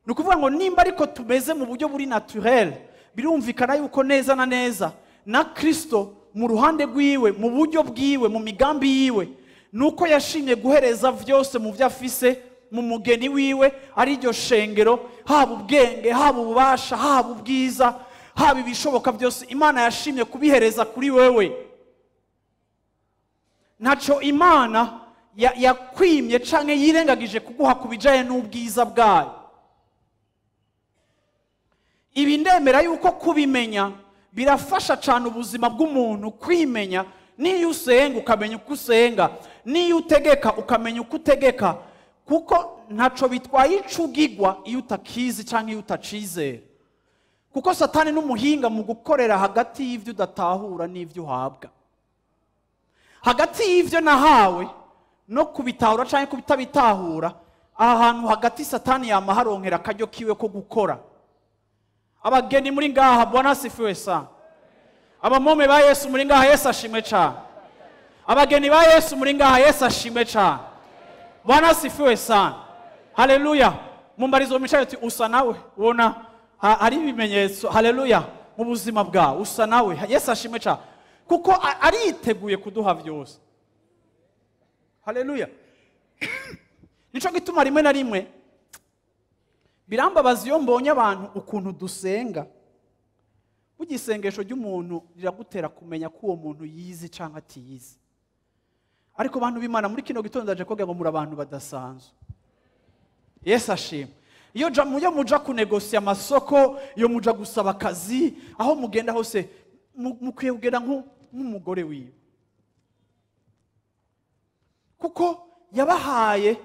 Ni ukuvuga ngo nimba ariko tumeze mu buryo buri naturel, birumvikana yuko neza na neza na Kristo mu ruhande rwiwe, mu buryo bwiwe, mu migambi yiwe, nuko yashimye guhereza vyose mu vyo afise mu mugeni wiwe, ari iryo shengero. Haba ubwenge, haba ububasha, haba ubwiza, haba ibishoboka byose, Imana yashimye kubihereza kuri wewe. Ntaco Imana yakwimye canke yirengagije kuguha ku bijanye n'ubwiza bwayo. Ibi ndemera yuko kubimenya birafasha cyane ubuzima bw'umuntu kwimenya. Niyo usenga ukamenya uko usenga, niyo utegeka ukamenya uko utegeka, kuko ntaco bitwaye ico ugigwa iyo utakizi cyangwa iyo utacizera, kuko Satani n'umuhinga mu gukorera hagati y'ivyo udatahura n'ivyo uhabwa. Hagati y'ivyo nahawe no kubitahura cyangwa kubitabitahura, aha hantu hagati Satani yama haronkera akaryo kiwe ko gukora. Abageni muri ngaha, Bwana asifiwe sana. Abamome ba Yesu muri ngaha, Yesu ashimwe cyane. Abageni ba Yesu muri ngaha, Yesu ashimwe cyane. Bwana asifiwe sana. Haleluya. Mumbarizo micaye uti: "Usa nawe?" Ubona hari ibimenyetso, haleluya, mu buzima bwawe usa nawe. Yesu ashimwe cyane, kuko ariteguye kuduha byose. Haleluya. Nico gituma rimwe na rimwe birambabaza iyo mbonye abantu ukuntu dusenga. Burya isengesho ry'umuntu riragutera kumenya ko uwo muntu yizi cyangwa atiyizi. Ariko bantu b'Imana, muri kino gitondo ndaje kuvuga ngo muri abantu badasanzwe. Yesu ashimwe. Iyo muja kunegosiya amasoko, iyo muja gusaba akazi, aho mugenda hose mukwiye kugenda nk'umugore wiwe, kuko yabahaye,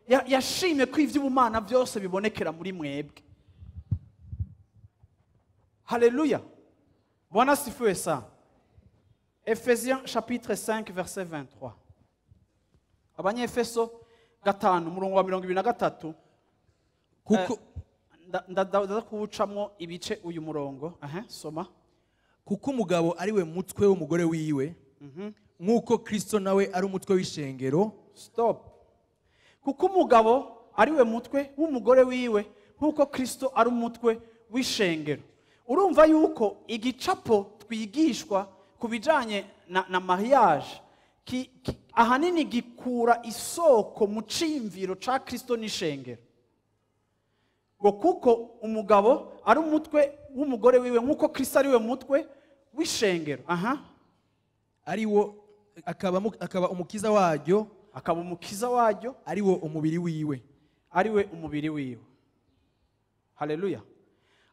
yashimye ko iby'ubumana byose bibonekera muri mwebwe. Haleluya. Bwana asifiwe sana. Ephésiens chapitre 5 verset 23. Abanyefeso 5, umurongo wa 23. Kuko Ndaza kuwucamwo ibice uyu murongo. Aha, soma. Kuko umugabo ari we mutwe w'umugore wiwe, nk'uko Kristo nawe ari umutwe w'ishengero. Stop. Kuko umugabo ari we mutwe w'umugore wiwe, nk'uko Kristo ari umutwe w'ishengero. Urumva yuko igicapo twigishwa ku bijanye na mariage ahanini gikura isoko mu ciyumviro ca Kristo n'ishengero. Ngo kuko umugabo ari umutwe w'umugore wiwe, nk'uko Kristo ari we mutwe w'ishengero. Aha. Ari wo akaba umukiza waryo. Akaba umukiza waryo. Ari wo umubiri wiwe. Ari we umubiri wiwe. Haleluya.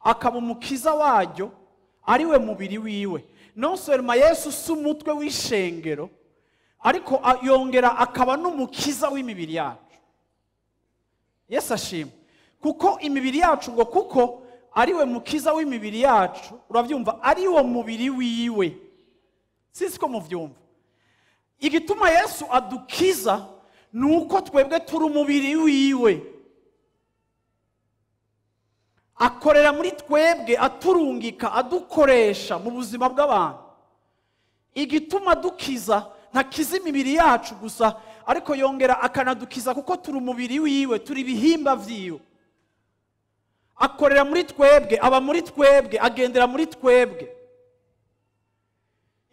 Akaba umukiza waryo, ari we mubiri wiwe. Non seulement Yesu si umutwe w'ishengero, ariko yongera akaba n'umukiza w'imibiri yacu. Yesu ashimwe. Kuko imibiri yacu, ngo kuko ari we mukiza w'imibiri yacu, uravyumva, ari wo mubiri wiwe. Sinzi ko muvyumva. Igituma Yesu adukiza ni uko twebwe turi umubiri wiwe. Akorera muri twebwe, aturungika, adukoresha mu buzima bw'abantu. Igituma dukiza, ntakiza imibiri yacu gusa, ariko yongera akanadukiza kuko turi umubiri wiwe, turi ibihimba vyiwe. Akorera muri twebwe, aba muri twebwe, agendera muri twebwe.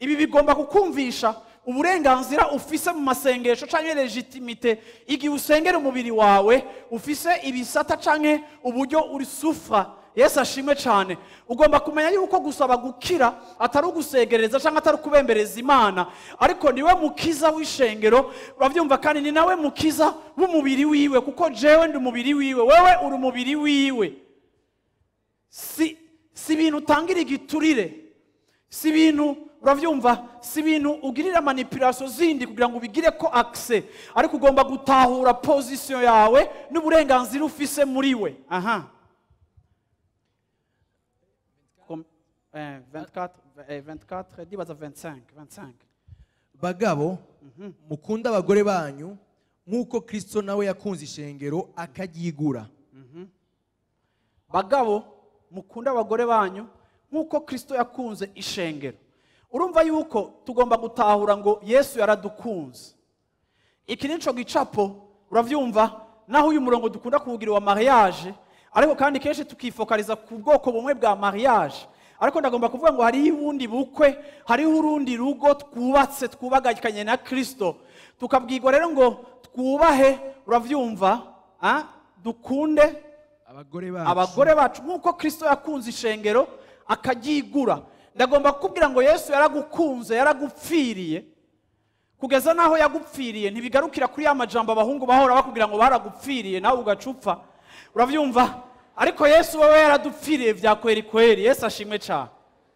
Ibi bigomba kukumvisha uburenganzira ufise mu masengesho canke légitimité igihe usengera umubiri wawe, ufise ibisata canke uburyo uri sufra. Yesu ashimwe cyane. Ugomba kumenya yuko gusaba gukira atari ugusegereza cyangwa atari ukubembereza Imana, ariko niwe mukiza w'ishengero, urabyumva, kandi ni nawe mukiza w'umubiri wiwe, kuko jewe ndi umubiri wiwe, wewe uri umubiri wiwe. Si ibintu utangira igiturire, si ibintu, urabyumva, si ibintu ugirira manipulation zindi kugira ngo ubigire ko accès, ariko ugomba gutahura position yawe n'uburenganzira ufise muri we. Aha. 24, 24, ndibaza 25, 25. Bagabo, mukunde abagore banyu nk'uko Kristo nawe yakunze ishengero akaryigura. Bagabo, mukunde abagore banyu nk'uko Kristo yakunze ishengero. Urumva yuko tugomba gutahura ngo Yesu yaradukunze. Iki nico gicapo, uravyumva, naho uyu murongo dukunda kuwugira wa mariage, ariko kandi kenshi tukifokaliza ku bwoko bumwe bwa mariage, ariko ndagomba kuvuga ngo hariho ubundi bukwe, hariho urundi rugo twubatse, twubaganye na Kristo. Tukabwirwa rero ngo twubahe, uravyumva, dukunde abagore bacu, abagore bacu nk'uko Kristo yakunze ishengero akaryigura. Ndagomba kukubwira ngo Yesu yaragukunze, yaragupfiriye. Kugeza naho yagupfiriye ntibigarukira kuri ya majambo abahungu bahora bakubwira ngo baragupfiriye nawe ugacupfa, uravyumva, ariko Yesu wewe yaradupfiriye vya kweri kweri. Yesu ashimwe cyane.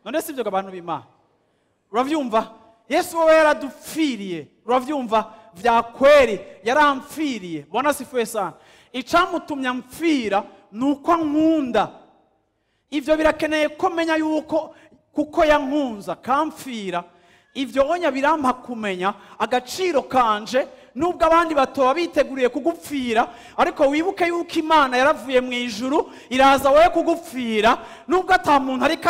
None si ibyo abantu b'Imana? Uravyumva, Yesu wewe yaradupfiriye, uravyumva, vya kweri yarampfiriye. Bwana asifiwe sana. Icamutumye amfira nuko nkunda. Ivyo birakeneye ko menya yuko kuko yankunza kamfira, ivyo onya birampa kumenya agaciro kanje, nubwo abandi batoba biteguriye kugupfira, ariko wibuke yuko Imana yaravuye mu ijuru iraza wowe kugupfira, nubwo ata muntu ariko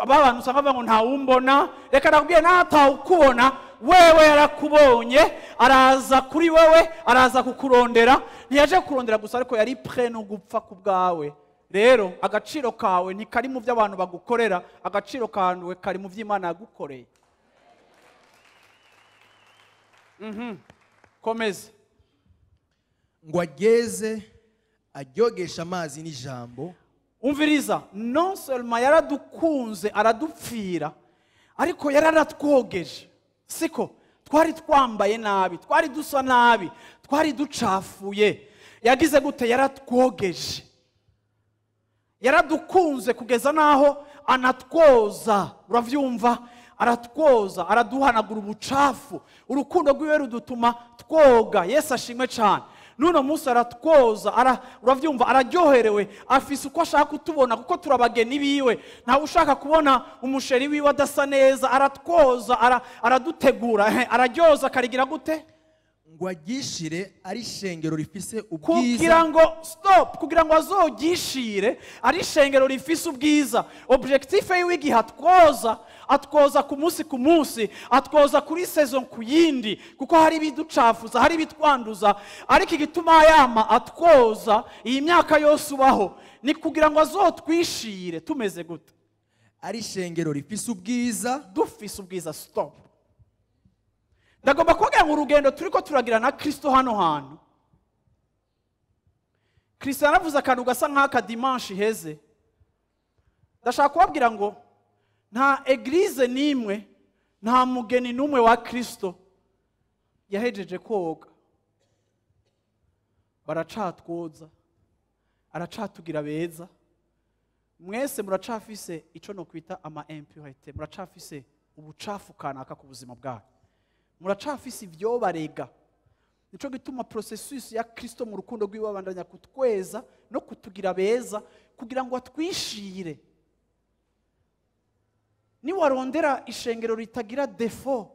abantu usanga bavuga ngo ntawumbona. Reka nakubwiye, naho atawukubona wewe yarakubonye, araza kuri wewe, araza kukurondera. Ntiyaje kurondera gusa, ariko yari prêt no gupfa ku bwawe. Rero agaciro kawe ntikari mu byo abantu bagukorera, agaciro kawe kari mu by'Imana yagukoreye. Komeza. Ngo ageze aryogesha amazi n'ijambo. Umviriza, non seulement yaradukunze aradupfira, ariko yararatwogeje. Siko twari twambaye nabi, twari dusa nabi, twari ducafuye. Yagize gute? Yaratwogeje. Yaradukunze kugeza naho anatwoza, uravyumva, aratwoza, araduhanagura ubucafu. Urukundo rwiwe rudutuma twoga. Yesu ashimwe cyane. Nuno munsi aratwoza, uravyumva, araryoherewe, afise uko ashaka kutubona kuko turabageni biwe. Ntawe ushaka kubona umusheri wiwe adasa neza. Aratwoza, aradutegura, araryoza, akarigira gute? Ngo agishire ari ishengero rifise ubwiza. Kugira ngo stop, kugira ngo azogishire ari ishengero rifise ubwiza. Objectif yiwe igihe atwoza, atwoza ku munsi ku munsi, atwoza kuri saison ku yindi, kuko hari ibiducafuza, hari ibitwanduza, ariko igituma yama atwoza iyi myaka yose ubaho ni kugira ngo azotwishire tumeze gute? Ari ishengero rifise ubwiza, dufise ubwiza. Stop. Ndagomba kuvuga ngo urugendo turiko turagira na Kristo hano hantu, Kristo yaravuze akantu gasa nk'aka dimanche iheze. Ndashaka kubabwira ngo nta église n'imwe, nta mugeni n'umwe wa Kristo yahejeje koga. Baracatwoza, aracatugira beza. Mwese muracafise ico no kwita ama impureté, muracafise ubucafu kanaka ku buzima bwanyu, muracafise ivyo barega. Nico gituma processus ya Kristo mu rukundo rwiwe abandanya kutweza no kutugira beza kugira ngo atwishire. Niwarondera ishengero ritagira défaut,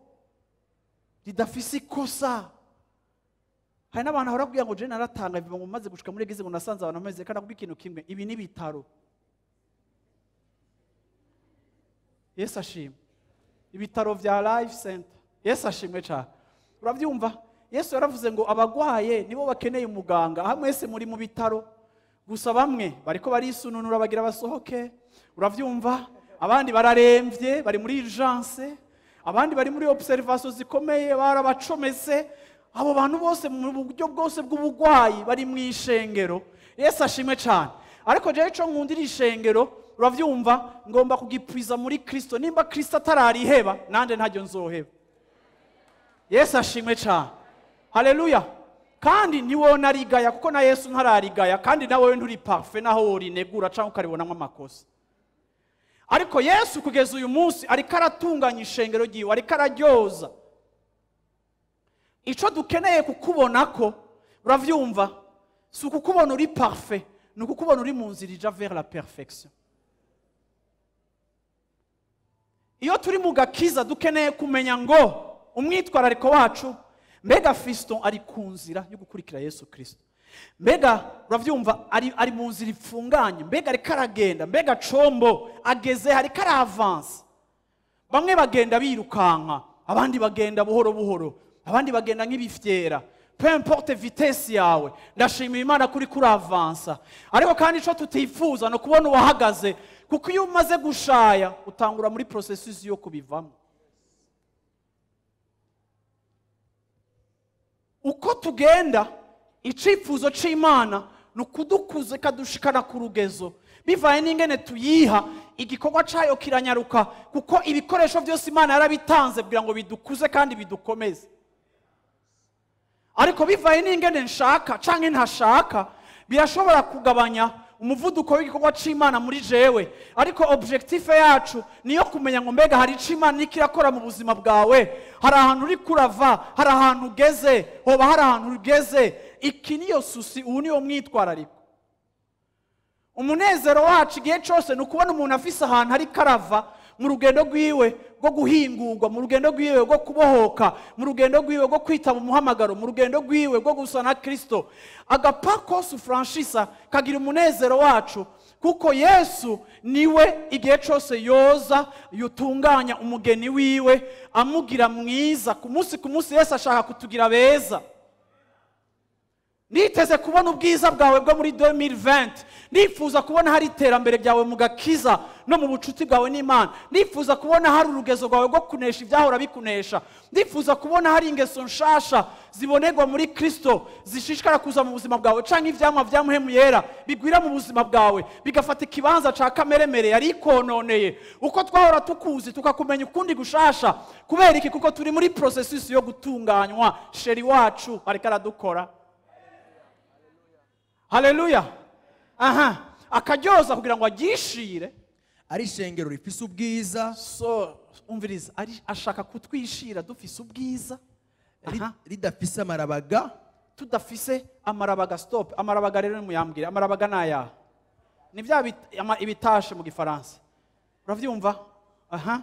ridafise ikosa, hari n'abantu bahora kugira ngo je naratanga biva ngo maze gushika muri église ngo nasanze abantu bameze kandi akubwira ikintu kimwe, ibi ni ibitaro. Yesu ashimwe. Ibitaro vya Life Center. Yesu ashimwe cyane. Urabyumva? Yesu yaravuze ngo abagwaye nibo bakeneye umuganga. Aha mwese muri mu bitaro, gusa bamwe bariko barisununura bagira basohoke, uravyumva, abandi bararemvye bari muri urgence. Abandi bari muri observation zikomeye, barabacometse. Abo bantu bose mu buryo bwose bw'ubugwayi bari mu ishengero. Yesu ashimwe cyane. Ariko jewe ico nkundira ishengero, uravyumva, ngomba kugipwiza muri Kristo. Nimba Kristo atarariheba, nande ntaryo nzoheba. Yesu ashimwe cyane. Haleluya. Kandi ntiwonarigaya, kuko na Yesu ntararigaya, kandi nawe nturi parfait naho worinegura cyangwa ukaribonamo amakosa. Ariko Yesu kugeza uyu munsi ariko aratunganya ishengero ryiwe, ariko araryoza. Ico dukeneye kukubona ko, uravyumva, si ukukubona uri parfait, ni ukukubona uri mu nzira ija vers la perfection. Iyo turi mu gakiza dukeneye kumenya ngo umwitwarariko wacu, mbega Fiston ari ku nzira yo gukurikira Yesu Kristo, mbega uravyumva ari mu nzira ifunganye, mbega ariko aragenda, mbega Combo ageze, ariko aravansa. Bamwe bagenda birukanka, abandi bagenda buhoro buhoro, abandi bagenda nk'ibifyera. Peu importe vitesse yawe, ndashimira Imana kuri kuravansa. Ariko kandi ico tutifuza no kubona uwahagaze, kuko iyo umaze gushaya utangura muri processus yo kubivamo. Uko tugenda, icifuzo c'Imana ni ukudukuza ikadushikana ku rugezo, bivaye n'ingene tuyiha. Igikorwa cayo kiranyaruka, kuko ibikoresho byose Imana yarabitanze kugira ngo bidukuze kandi bidukomeze. Ariko bivaye n'ingene nshaka canke ntashaka, birashobora kugabanya umuvuduko w'igikorwa c'Imana muri jewe. Ariko objectif yacu niyo kumenya ngo mbega hari ico Imana iriko irakora mu buzima bwawe, hari ahantu uri kurava, hari ahantu ugeze, hoba hari ahantu ugeze. Iki niyo susi, ubu niyo mwitwarariko. Umunezero wacu igihe cose ni ukubona umuntu afise ahantu ariko arava mu rugendo rwiwe rwo guhingurwa, mu rugendo rwiwe rwo kubohoka, mu rugendo rwiwe rwo kwitaba umuhamagaro, mu rugendo rwiwe rwo gusa na Kristo. Agapa kose ufranchisa kagira umunezero wacu, kuko Yesu niwe igihe cose yoza yutunganya umugeni wiwe, amugira mwiza. Ku munsi ku munsi Yesu ashaka kutugira beza. Niteze kubona ubwiza bwawe bwo muri 2020. Nifuza kubona hari iterambere ryawe mu gakiza no mu bucuti bwawe n'Imana. Nifuza kubona hari urugezo rwawe rwo kunesha ibyahora bikunesha. Nifuza kubona hari ingeso nshasha zibonerwa muri Kristo zishishikara kuza mu buzima bwawe, canke ivyamwa vya Muhemu Yera bigwira mu buzima bwawe, bigafata ikibanza ca kameremere yari ikononeye. Uko twahora tukuzi tukakumenya ukundi gushasha. Kubera iki? Kuko turi muri processus yo gutunganywa. Sheri wacu ariko aradukora. Haleluya. Aha, akaryoza kugira ngo agishire. Ari ishengero rifise ubwiza. So umviriza, ari ashaka kutwishira dufise ubwiza, ridafise amarabaga. Tudafise amarabaga. Stop. Amarabaga rero muyambwire, amarabaga naya ni bya ibitashe mu gifaransa, uravyumva? Aha,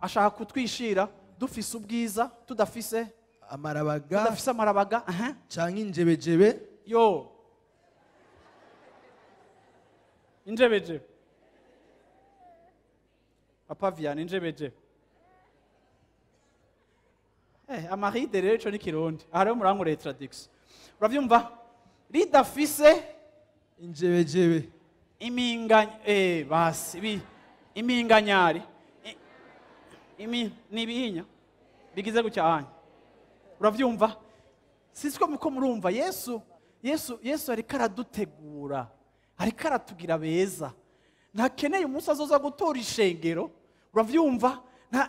ashaka kutwishira dufise ubwiza, tudafise amarabaga, tudafise amarabaga. Aha, canke injebejebe. Yo, injebejebe. Papa Vianney, injebejebe. Amaride rero ico ni Kirundi. Aha rero murankoreye traduction. Uravyumva? Ridafise injebejebe, iminga, basi iminganyari, imi nibihinya bigize gutya anya. Uravyumva? Sisiko muko murumva Yesu, Yesu, Yesu ariko aradutegura, ariko aratugira beza. Ntakeneye umunsi azoza gutora ishengero, uravyumva?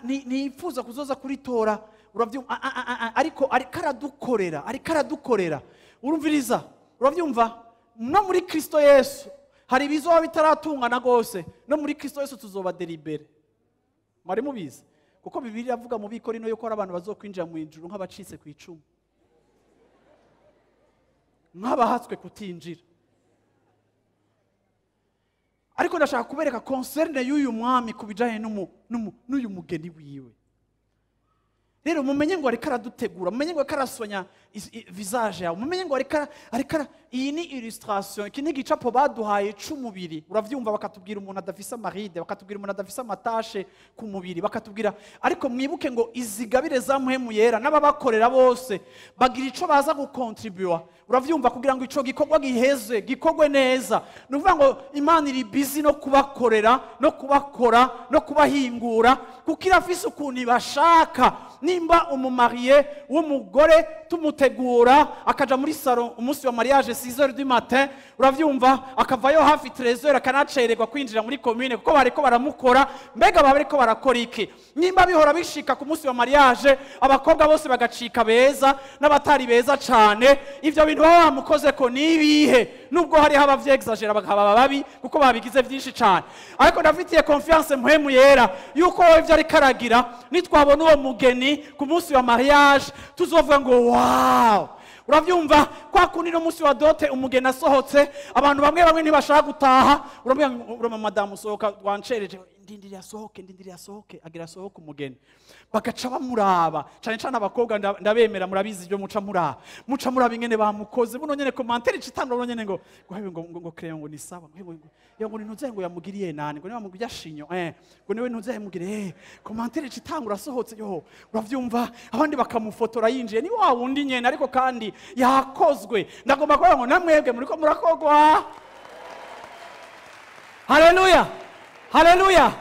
Ntiyifuza kuzoza kuritora, uravyumva? Ariko ariko aradukorera, ariko aradukorera. Urumviriza, uravyumva? No muri Kristo Yesu hari ibizoba bitaratungana gose, no muri Kristo Yesu tuzoba delibere. Mwari mubizi? Kuko Bibiliya iravuga mu Bikorino yuko hari abantu bazokwinjira mu ijuru nk'abacitse ku icumu, nk'abahatswe kutinjira. Ariko ndashaka kubereka concerne y'uyu mwami kubijanye n'uyu mugeni wiwe. Rero mumenye ngo ariko aradutegura, mumenye ngo ariko arasonya Visage yawe mumenye ngo ariko iyi ni illustration, iki ni igicapo baduhaye c'umubiri. Uravyumva, bakatubwira umuntu adafise ama rides, bakatubwira umuntu adafise ama taches ku mubiri, bakatubwira. Ariko mwibuke ngo izigabire za Mpwemu Yera n'ababakorera bose bagira ico baza gukontribuwa, uravyumva, kugira ngo ico gikorwa giheze, gikorwe neza. Ni ukuvuga ngo Imana iri busy no kubakorera, no kubakora, no kubahingura, kuko irafise ukuntu ibashaka. Nimba umu marié w'umugore tumutegura akaja muri salon umunsi wa mariage 6h du matin, uravyumva, akavayo hafi 13h, akanacererwa kwinjira muri commune kuko bariko baramukora, mbega baba bariko barakora iki? Nimba bihora bishika ku munsi wa mariage abakobwa bose bagacika beza n'abatari beza cane, ivyo bintu baba bamukoze ko nibihe? Nubwo hariho abavyexagera bakaba babi kuko babigize vyinshi cane, ariko ndafitiye confiance Mpwemu Yera yuko wowe ivyo ariko aragira, nitwabona uwo mugeni ku munsi wa mariage tuzovuga ngo "Wow!" Uravyumva, kwa kundi no munsi wa dot umugeni asohotse, abantu bamwe bamwe ntibashaka gutaha. Uramubwira ngo urama madamu sohoka, wancereje, ndindiriye asohoke, ndindiriye asohoke. Agira asohoke umugeni, bagaca bamuraba cane cane abakobwa. Ndabemera, murabizi ibyo muca muraba, muca muraba ingene bamukoze. Buno nyene commentaire icitanga buno nyene ngo hewe, ngo crayon ngo ni sawa, ngo hewe, ngo yo, ngo ntuze ngo yamugiriye nani, ngo niba mugirya chignon, ngo niwe ntuze yamugiriye. Commentaire icitanga urasohotse yo, uravyumva, abandi bakamufotora yinjiye, ni wa wundi nyene, ariko kandi yakozwe. Ndagomba kuvuga ngo namwebwe muriko murakogwa. Haleluya, haleluya!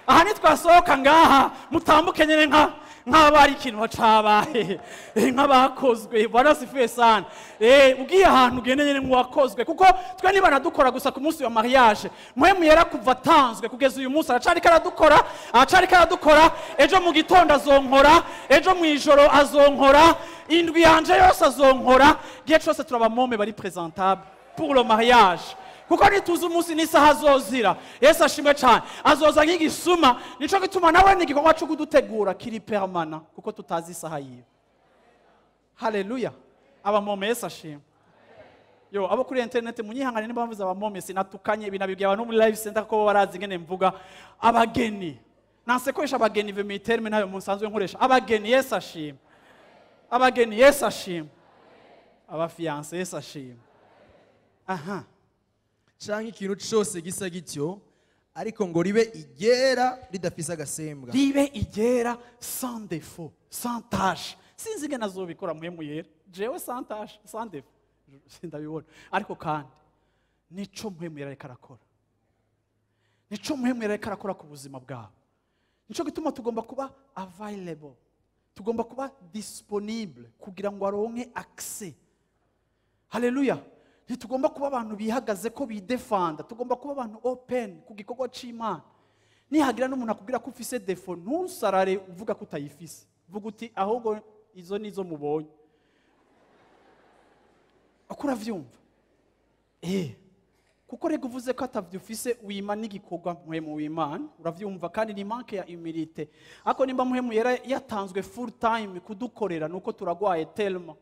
Aha nitwasohoka ngaha, mutambuke nyene nka nk'aba ari ikintu cabaye, nk'abakozwe. Bwana asifiwe sana. Ugiye ahantu ugende nyene nk'uwakozwe, kuko twe niba nadukora gusa ku munsi wa mariage, Mpwemu Yera kuva atanzwe kugeza uyu munsi aracariko aradukora, aracariko aradukora. Ejo mu gitondo azonkora, ejo mu ijoro azonkora, indwi yanje yose azonkora. Igihe cose turaba mômes bari présentable pour le mariage, kuko ntituzi umunsi n'isaha azozira. Yesu ashimwe cyane. Azoza nk'igisuma. Nico gituma nawe ni igikorwa cyo kudutegura kiri permanent, kuko tutazi isaha yiwe. Haleluya! Aba mômes, Yesu ashimwe. Yo, abo kuri internet munyihangane nimba mvuze aba mômes, sinatukanye, binabibwiye abantu muri Life Center ko bo barazi ingene mvuga abageni. Nanse koresha abageni ve terme nayo musanzwe nkoresha. Abageni, Yesu ashimwe. Abageni, Yesu ashimwe. Aba fiancés, Yesu ashimwe. Aha. Canke ikintu cose gisa gityo, ariko ngo ribe iryera ridafise agasembwa. Ribe iryera, sans défaut, sans tache. Sinzi ingene azobikora Mpwemu Yera. Jewe sans tache, sans défaut, sindabibona. Ariko kandi nico Mpwemu Yera ariko arakora, nico Mpwemu Yera ariko arakora ku buzima bwawe. Nico gituma tugomba kuba available, tugomba kuba disponible kugira ngo aronke accès. Haleluya! Ntitugomba kuba abantu bihagaze ko bidefanda, tugomba kuba abantu open ku gikorwa c'Imana. Nihagira n'umuntu akubwira ko ufise défaut, ntusarare uvuga ko utayifise. Vuga uti ahubwo izo nizo mubonye. Uko uravyumva, kuko rega uvuze ko atavyo ufise, wima n'igikorwa Mpwemu w'Imana, uravyumva, kandi ni manque ya humilité. Ariko nimba Mpwemu Yera yatanzwe full time kudukorera, nuko turagwaye tellement.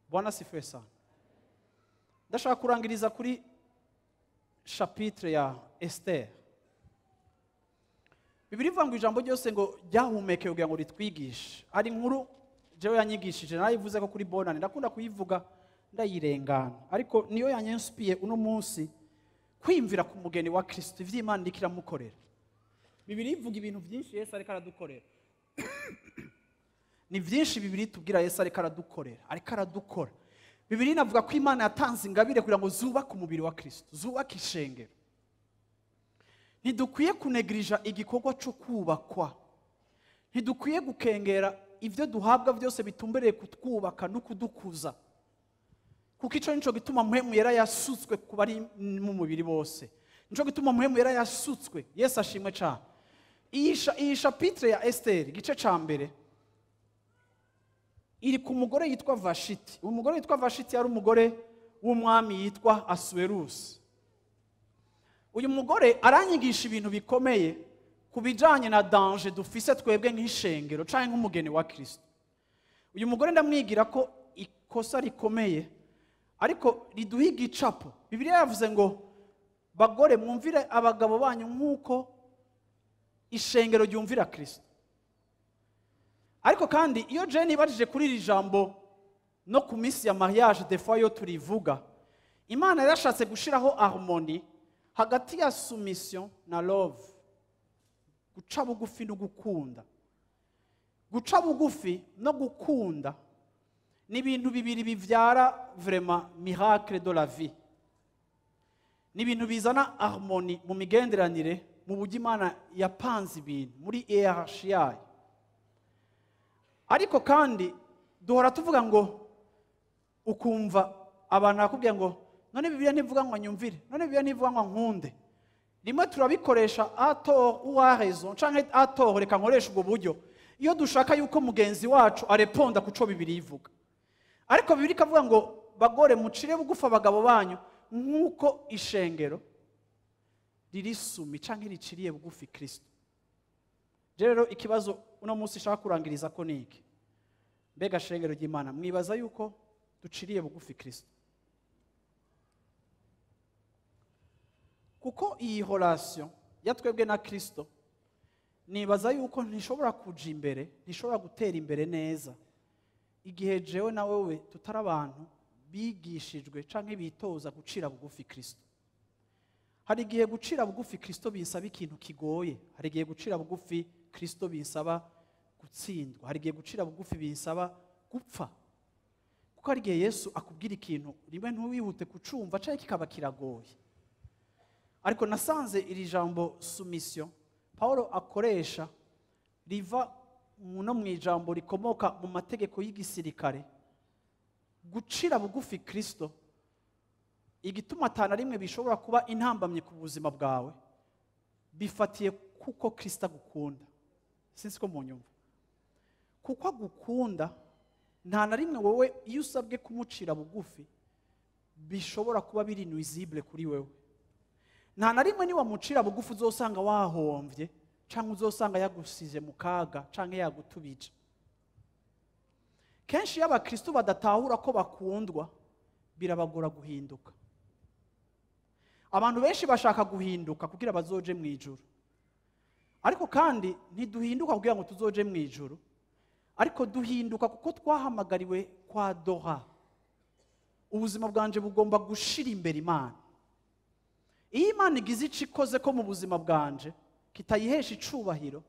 Bwana asifiwe sana. Ndashaka kurangiriza kuri chapitre ya Esther. Bibiri ivuga ngo ijambo ryose ngo ryahumekeye kugira ngo ritwigishe. Hari inkuru jewe yanyigishije, narayivuze ko kuri bonane, ndakunda kuyivuga ndayirengana, ariko niyo yanyensipiye uno munsi kwiyumvira ku mugeni wa Kristo, ivy'Imana iriko iramukorera. Bibiri ivuga ibintu byinshi Yesu ariko aradukorera. Ni byinshi Bibiri tubwira Yesu ariko aradukorera, ariko aradukora. Bibiri inavuga ko Imana yatanze ingabire kugira ngo zubake umubiri wa Kristo, zubake ishengero. Ntidukwiye kunegirija igikorwa cyo kubakwa, ntidukwiye gukengera ibyo duhabwa byose bitumbereye kutwubaka no kudukuza, kuko icyo nico gituma Mpwemu Yera yasutswe ku bari mu mubiri bose. Nico gituma Mpwemu Yera yasutswe. Yesu ashimwe cyane. Iyi chapitre ya Esther, igice ca mbere, iri ku mugore yitwa Vashiti. Umugore witwa Vashiti yari umugore w'umwami yitwa Asuwerusi. Uyu mugore aranyigisha ibintu bikomeye ku bijanye na danger dufise twebwe nk'ishengero canke nk'umugeni wa Kristo. Uyu mugore ndamwigira ko ikosa rikomeye, ariko riduha igicapo. Bibiliya yavuze ngo bagore mwumvire abagabo banyu nk'uko ishengero ryumvira Kristo. Ariko kandi iyo je nibajije kuri iri jambo no ku minsi ya mariage, des fois yo turivuga, Imana yarashatse gushiraho harmonie hagati ya soumission na love, guca bugufi no gukunda. Guca bugufi no gukunda ni ibintu bibiri bivyara vraiment miracle de la vie, ni ibintu bizana harmonie mu migenderanire, mu buryo Imana yapanze ibintu muri hiérarchie yayo. Ariko kandi duhora tuvuga ngo, ukumva abantu bakubwira ngo none Bibiliya ntivuga ngo nyumvire, none Bibiliya ntivuga ngo nkunde. Rimwe turabikoresha à tort ou à raison, canke à tort, reka nkoresha ubwo buryo, iyo dushaka yuko mugenzi wacu areponda ku co Bibiliya ivuga. Ariko Bibiliya ikavuga ngo bagore, mucire bugufi abagabo banyu nk'uko ishengero riri soumis canke riciriye bugufi Kristo. Rero ikibazo uno munsi nshaka kurangiriza ko ni iki: mbega shengero ry'Imana, mwibaza yuko duciriye bugufi Kristo? Kuko iyi relation ya twebwe na Kristo, nibaza yuko ntishobora kuja imbere, ntishobora gutera imbere neza igihe jewe na wewe tutari abantu bigishijwe canke bitoza gucira bugufi Kristo. Hari igihe gucira bugufi Kristo binsaba ikintu kigoye, hari igihe gucira bugufi Kristo binsaba gutsindwa, hari igihe gucira bugufi binsaba gupfa. Kuko hari igihe Yesu akubwira ikintu rimwe ntiwihute kucumva canke kikaba kiragoye. Ariko nasanze iri jambo soumission Paulo akoresha riva no mu ijambo rikomoka mu mategeko y'igisirikare. Gucira bugufi Kristo, igituma atana rimwe bishobora kuba intambamye ku buzima bwawe, bifatiye kuko Kristo agukunda. Sinzi ko munyumva. Kuko agukunda, nta na rimwe wowe iyo usabwe kumucira bugufi bishobora kuba biri nuisible kuri wewe. Nta na rimwe niwamucira bugufi uzosanga wahomvye, canke uzosanga yagusize mu kaga, canke yagutubije. Kenshi iyo abakristo badatahura ko bakundwa, birabagora guhinduka. Abantu benshi bashaka guhinduka kugira bazoje mu ijuru, ariko kandi ntiduhinduka kugira ngo tuzoje mu ijuru, ariko duhinduka kuko twahamagariwe kwa dora. Ubuzima bwanje bugomba gushira imbere Imana. Iyo Imana igize ico ikoze ko mu buzima bwanje kitayihesha icubahiro,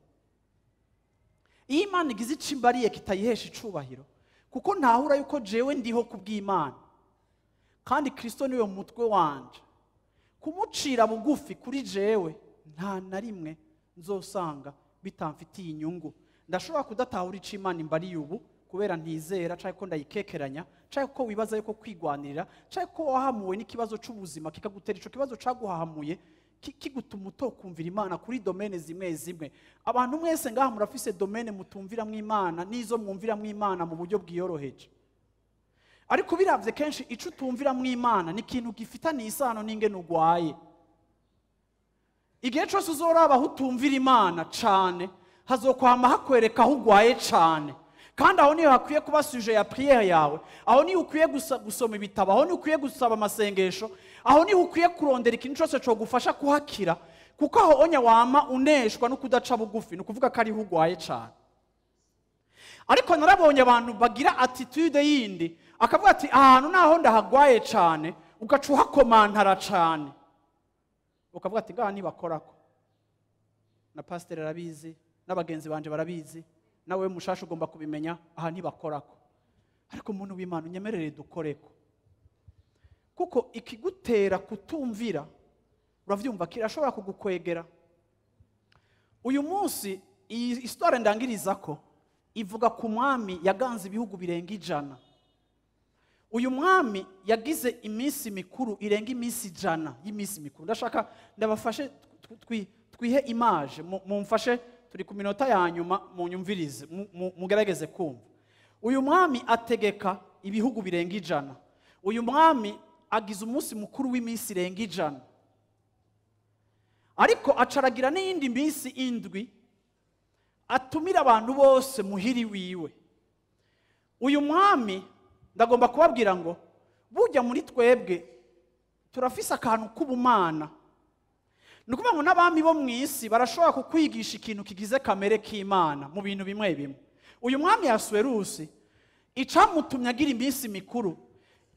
iyo Imana igize ico imbariye kitayihesha icubahiro, kuko ntahura yuko jewe ndiho kubw'Imana kandi Kristo niwe mutwe wanje, kumucira bugufi kuri jewe nta na rimwe nzosanga bitamfitiye inyungu. Ndashobora kudatahura ico Imana imbariye ubu kubera ntizera, canke ko ndayikekeranya, canke ko wibaza yuko kwigwanirira, canke ko wahamuwe n'ikibazo c'ubuzima kikagutera ico kibazo caguhahamuye kigutuma utokumvira Imana kuri domaine zimwe zimwe. Abantu mwese ngaha murafise domaine mutumviramwo Imana n'izo mwumviramwo Imana mu buryo bwiyoroheje. Ariko biravye kenshi ico utumviramwo Imana ni ikintu gifitaniye isano n'ingene ugwaye. Igihe cose uzoraba aho utumvira Imana cane, hazokwama hakwereka aho ugwaye cane. Kandi aho niho hakwiye kuba sujet ya prière yawe, aho niho ukwiye gusoma ibitabo, aho niho ukwiye gusaba amasengesho, aho niho ukwiye kurondera ikintu cose cogufasha kuhakira, kuko aho onya wama uneshwa no kudaca bugufi, ni ukuvuga ko ariho ugwaye cane. Ariko narabonye abantu bagira attitude yindi, akavuga ati ahantu naho ndahagwaye cane, ugaca uhakomantara cane, ukavuga ati ngaha ntibakorako, na pasiteri arabizi, n'abagenzi banje barabizi, nawe mushasha ugomba kubimenya, aha ntibakorako. Ariko umuntu w'Imana unyemerere dukoreko, kuko ikigutera kutumvira uravyumva kirashobora kugukwegera. Uyu munsi iyi histoire ndangirizako ivuga ku mwami yaganze ibihugu birenga 100. Uyu mwami yagize iminsi mikuru irenga iminsi 100 y'iminsi mikuru. Ndashaka ndabafashe twihe image, mumfashe, turi ku minota ya nyuma, munyumvirize, mugerageze kumva. Uyu mwami ategeka ibihugu birenga 100. Uyu mwami agize umunsi mukuru w'iminsi irenga 100. Ariko acaragira n'iyindi minsi 7 atumira abantu bose muhiri wiwe. Uyu mwami ndagomba kubabwira ngo burya muri twebwe turafise akantu k'ubumana. Ni ukuvuga ngo n'abami bo mu isi barashobora kukwigisha ikintu kigize kamere k'Imana mu bintu bimwe bimwe. Uyu mwami Asuwerusi icamutumye agira iminsi mikuru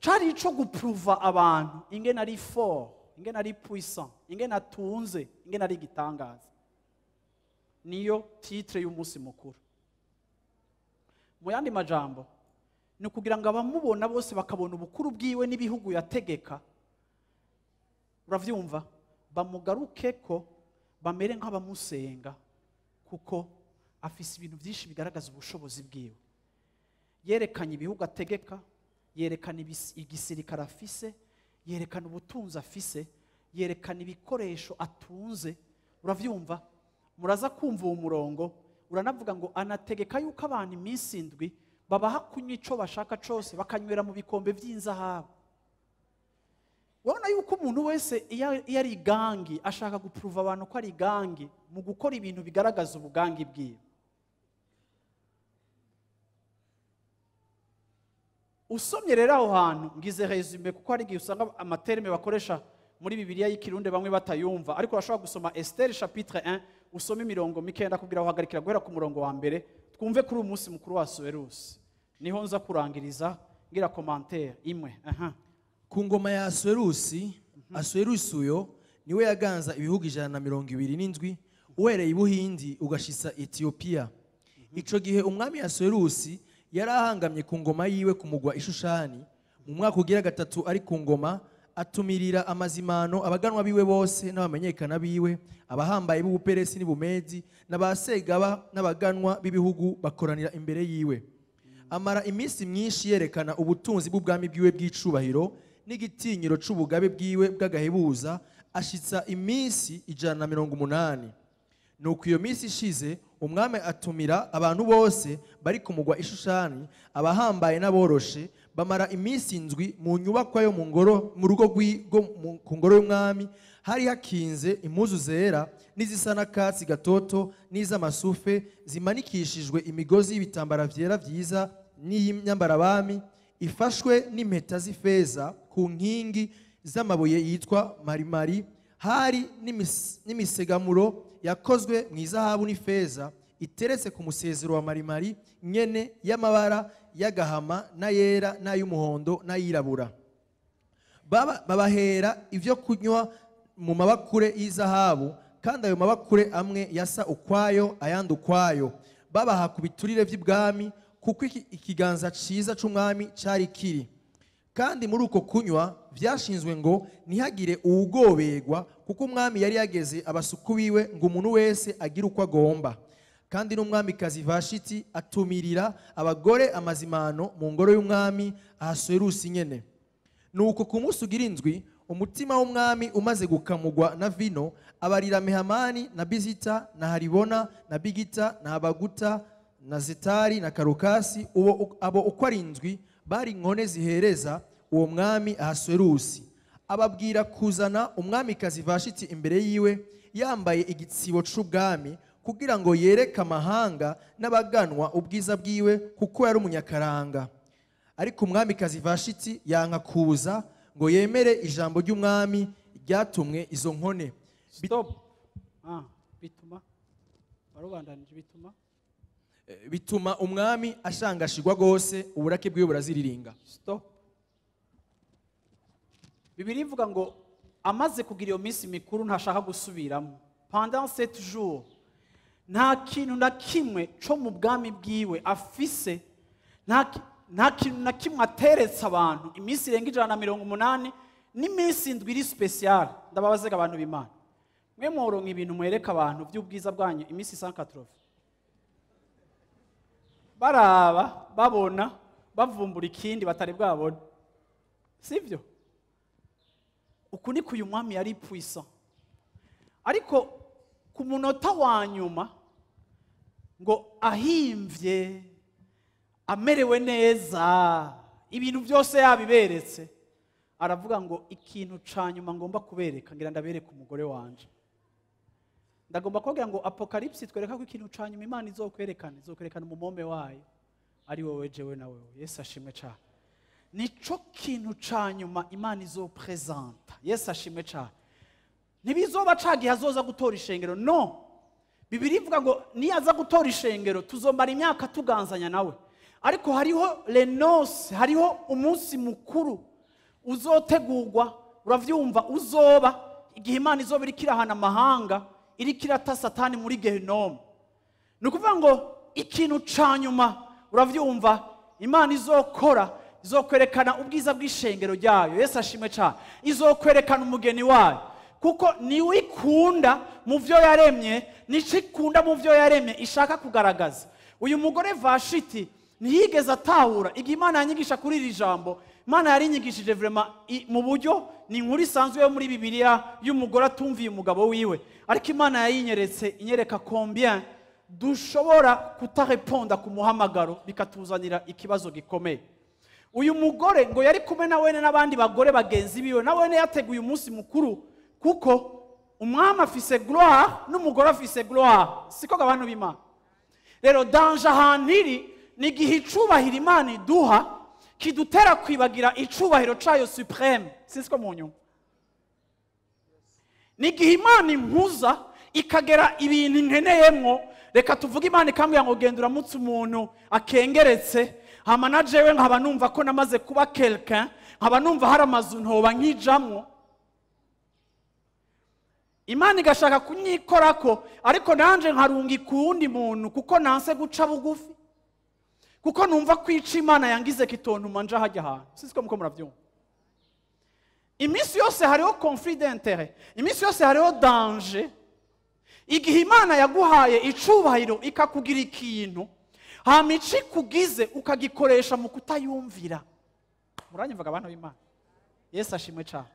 cari ico gupruva abantu ingene ari fort, ingene ari puissant, ingene atunze, ingene ari igitangaza. Niyo titre y'umunsi mukuru. Mu yandi majambo ni ukugira ngo abamubona bose bakabona ubukuru bwiwe n'ibihugu yategeka, uravyumva, bamugaruke ko bamere nk'abamusenga, kuko afise ibintu byinshi bigaragaza ubushobozi bwiwe. Yerekanye ibihugu ategeka, yerekana igisirikare afise, yerekana ubutunzi afise, yerekana ibikoresho atunze. Uravyumva, muraza kumva uwo murongo uranavuga ngo anategeka yuko abantu iminsi 7 babaha kunywa ico bashaka cose, bakanywera mu bikombe vy'inzahabu. Urabona yuko umuntu wese iyo ari gangi ashaka gupruva abantu ko ari gangi mu gukora ibintu bigaragaza ubugangi bwiwe. Usomye rero aho hantu ngize resume, kuko hari igihe usanga amaterme bakoresha muri Bibiliya y'ikirundi bamwe batayumva, ariko urashobora gusoma Esther chapitre 1 usome imirongo mike ndakubwira aho uhagarikira guhera ku murongo wa mbere, twumve kuri uyu munsi mukuru wa Asuwerusi. Niho nza kurangiriza ngira commentaire imwe. Ku ngoma ya Asuwerusi, Asuwerusi uyo niwe yaganza ibihugu 127 uhereye i Buhindi ugashitsa Ethiopia. Ico gihe umwami Asuwerusi yari ahangamye ku ngoma yiwe ku mugwa Ishushani. Mu mwaka ugira 3 ari ku ngoma, atumirira amazimano abaganwa biwe bose n'abamenyekana biwe, abahambaye b'ubuperesi n'ibumedi n'abasegaba n'abaganwa b'ibihugu bakoranira imbere yiwe. Amara iminsi myinshi yerekana ubutunzi bw'ubwami bwiwe bw'icubahiro n'igitinyiro c'ubugabe bwiwe bw'agahebuza, ashitsa iminsi 180. Nuko iyo minsi ishize umwami atumira abantu bose bari ku mugwa Ishushani, abahambaye n'aboroshe, bamara iminsi 7 mu nyubakwa yo mu ngoro, mu rugo ku ngoro y'umwami. Hari hakinze impuzu zera n'izisa n'akatsi gatoto n'iz'amasufe zimanikishijwe imigozi y'ibitambara vyera vyiza n'iy'imyambarabami, ifashwe n'impeta z'ifeza ku nkingi z'amabuye yitwa marimari. Hari n'imisegamuro yakozwe mu izahabu n'ifeza iteretse ku musezero wa marimari nyene y'amabara y'agahama n'ayera n'ay'umuhondo n'ayirabura. Babahera ivyo kunywa mu mabakure y'izahabu, kandi ayo mabakure amwe yasa ukwayo ayandi ukwayo. Babaha ku biturire vy'ibwami, kuko ikiganza ciza c'umwami cari kiri. Kandi muri uko kunywa vyashinzwe ngo ntihagire uwugoberwa, kuko umwami yari yageze abasuku biwe ngo umuntu wese agire uko agomba. Kandi n'umwamikazi Vashiti atumirira abagore amazimano mu ngoro y'umwami Ahasuwerusi nyene. Nuko ku munsi ugira 7 umutima w'umwami umaze gukamugwa na vino, abarira Mehamani na Bizita na Haribona na Bigita na Abaguta na Zetari na Karukasi, abo uko ari 7 bari inkone zihereza uwo mwami Ahasuwerusi. Ababwira kuzana umwamikazi Vashiti imbere yiwe yambaye igitsibo c'ubwami, kugira ngo yereke amahanga n'abaganwa ubwiza bwiwe, kuko yari umunyakaranga. Ariko umwamikazi Vashiti yanka kuza ngo yemere ijambo ry'umwami ryatumwe izo nkone. Stop. Bituma barubandanije bituma bituma umwami ashangashirwa gose, uburake bwiwe buraziriringa. Stop. Bibiliya ivuga ngo amaze kugira iyo minsi mikuru ntashaka gusubiramo. Pendant 7 jours nta kintu na kimwe co mu bwami bwiwe afise, nta kintu na kimwe ateretse abantu iminsi irenga 180 n'iminsi 7 iri special. Ndababazega abantu b'Imana, mwe mworonka ibintu mwereka abantu by'ubwiza bwanyu iminsi 180, baraba babona bavumbura ikindi batari bwabona, sivyo? Uku niko uyu mwami yari puissant. Ariko ku munota wa nyuma ngo ahimvye amerewe neza, ibintu byose yabiberetse, aravuga ngo ikintu ca nyuma ngomba kubereka, ngira ndabereka umugore wanje. Ndagomba kubabwira ngo Apocalypse twereka ko ikintu ca nyuma Imana izokwerekana, izokwerekana umumome wayo ari wowe, jewe na wewe. Yesu ashimwe cyane. Nico kintu ca nyuma Imana izopresenta. Yesu ashimwe cyane. Ntibizoba cagihe azoza gutora ishengero, no. Bibiri ivuga ngo niyaza gutora ishengero tuzomara imyaka tuganzanya nawe, ariko hariho les noces, hariho umunsi mukuru uzotegurwa, uravyumva, uzoba igihe Imana izoba iriko irahana amahanga, iriko irata Satani muri gehinomu. Ni ukuvuga ngo ikintu ca nyuma, uravyumva, Imana izokora, izokwerekana ubwiza bw'ishengero ryayo. Yesu ashimwe cyane. Izokwerekana umugeni wayo, kuko niwe ikunda mu byo yaremye, nico ikunda mu byo yaremye ishaka kugaragaza. Uyu mugore Vashiti ntiyigeze atahura. Igihe Imana yanyigisha kuri iri jambo, Imana yarinyigishije vraiment mu buryo ni inkuru isanzwe yo muri Bibiliya y'umugore atumviye umugabo wiwe, ariko Imana yayinyeretse inyereka combien dushobora kutareponda ku muhamagaro bikatuzanira ikibazo gikomeye. Uyu mugore ngo yari kumwe na wene n'abandi bagore bagenzi biwe, na wene yateguye umunsi mukuru, kuko umwami afise gloire n'umugore afise gloire, siko abantu b'Imana? Rero danger ahantu iri ni igihe icubahiro Imana iduha kidutera kwibagira icubahiro cayo suprême, sisiko mu nyuma. Ni igihe Imana impuza ikagera ibintu nkeneyemwo. Reka tuvuge Imana ikambwira ngo genda uramutse umuntu akengeretse, hama na jewe nkaba numva ko namaze kuba quelqu'un, nkaba numva hari amazu ntoba nkijamwo, Imana igashaka kunyikorako, ariko nanje nkarunga kuwundi muntu kuko nanse guca bugufi, kuko numva kwica Imana yangize kitontuma nja hajya ahantu, sisiko muko muravyumva? Iminsi yose hariho conflit d'intérêt, iminsi yose hariho danger. Igihe Imana yaguhaye icubahiro, ikakugira ikintu, hama ico ikugize ukagikoresha mu kutayumvira. Muranyumvaga, abantu b'Imana? Yesu ashimwe cyane.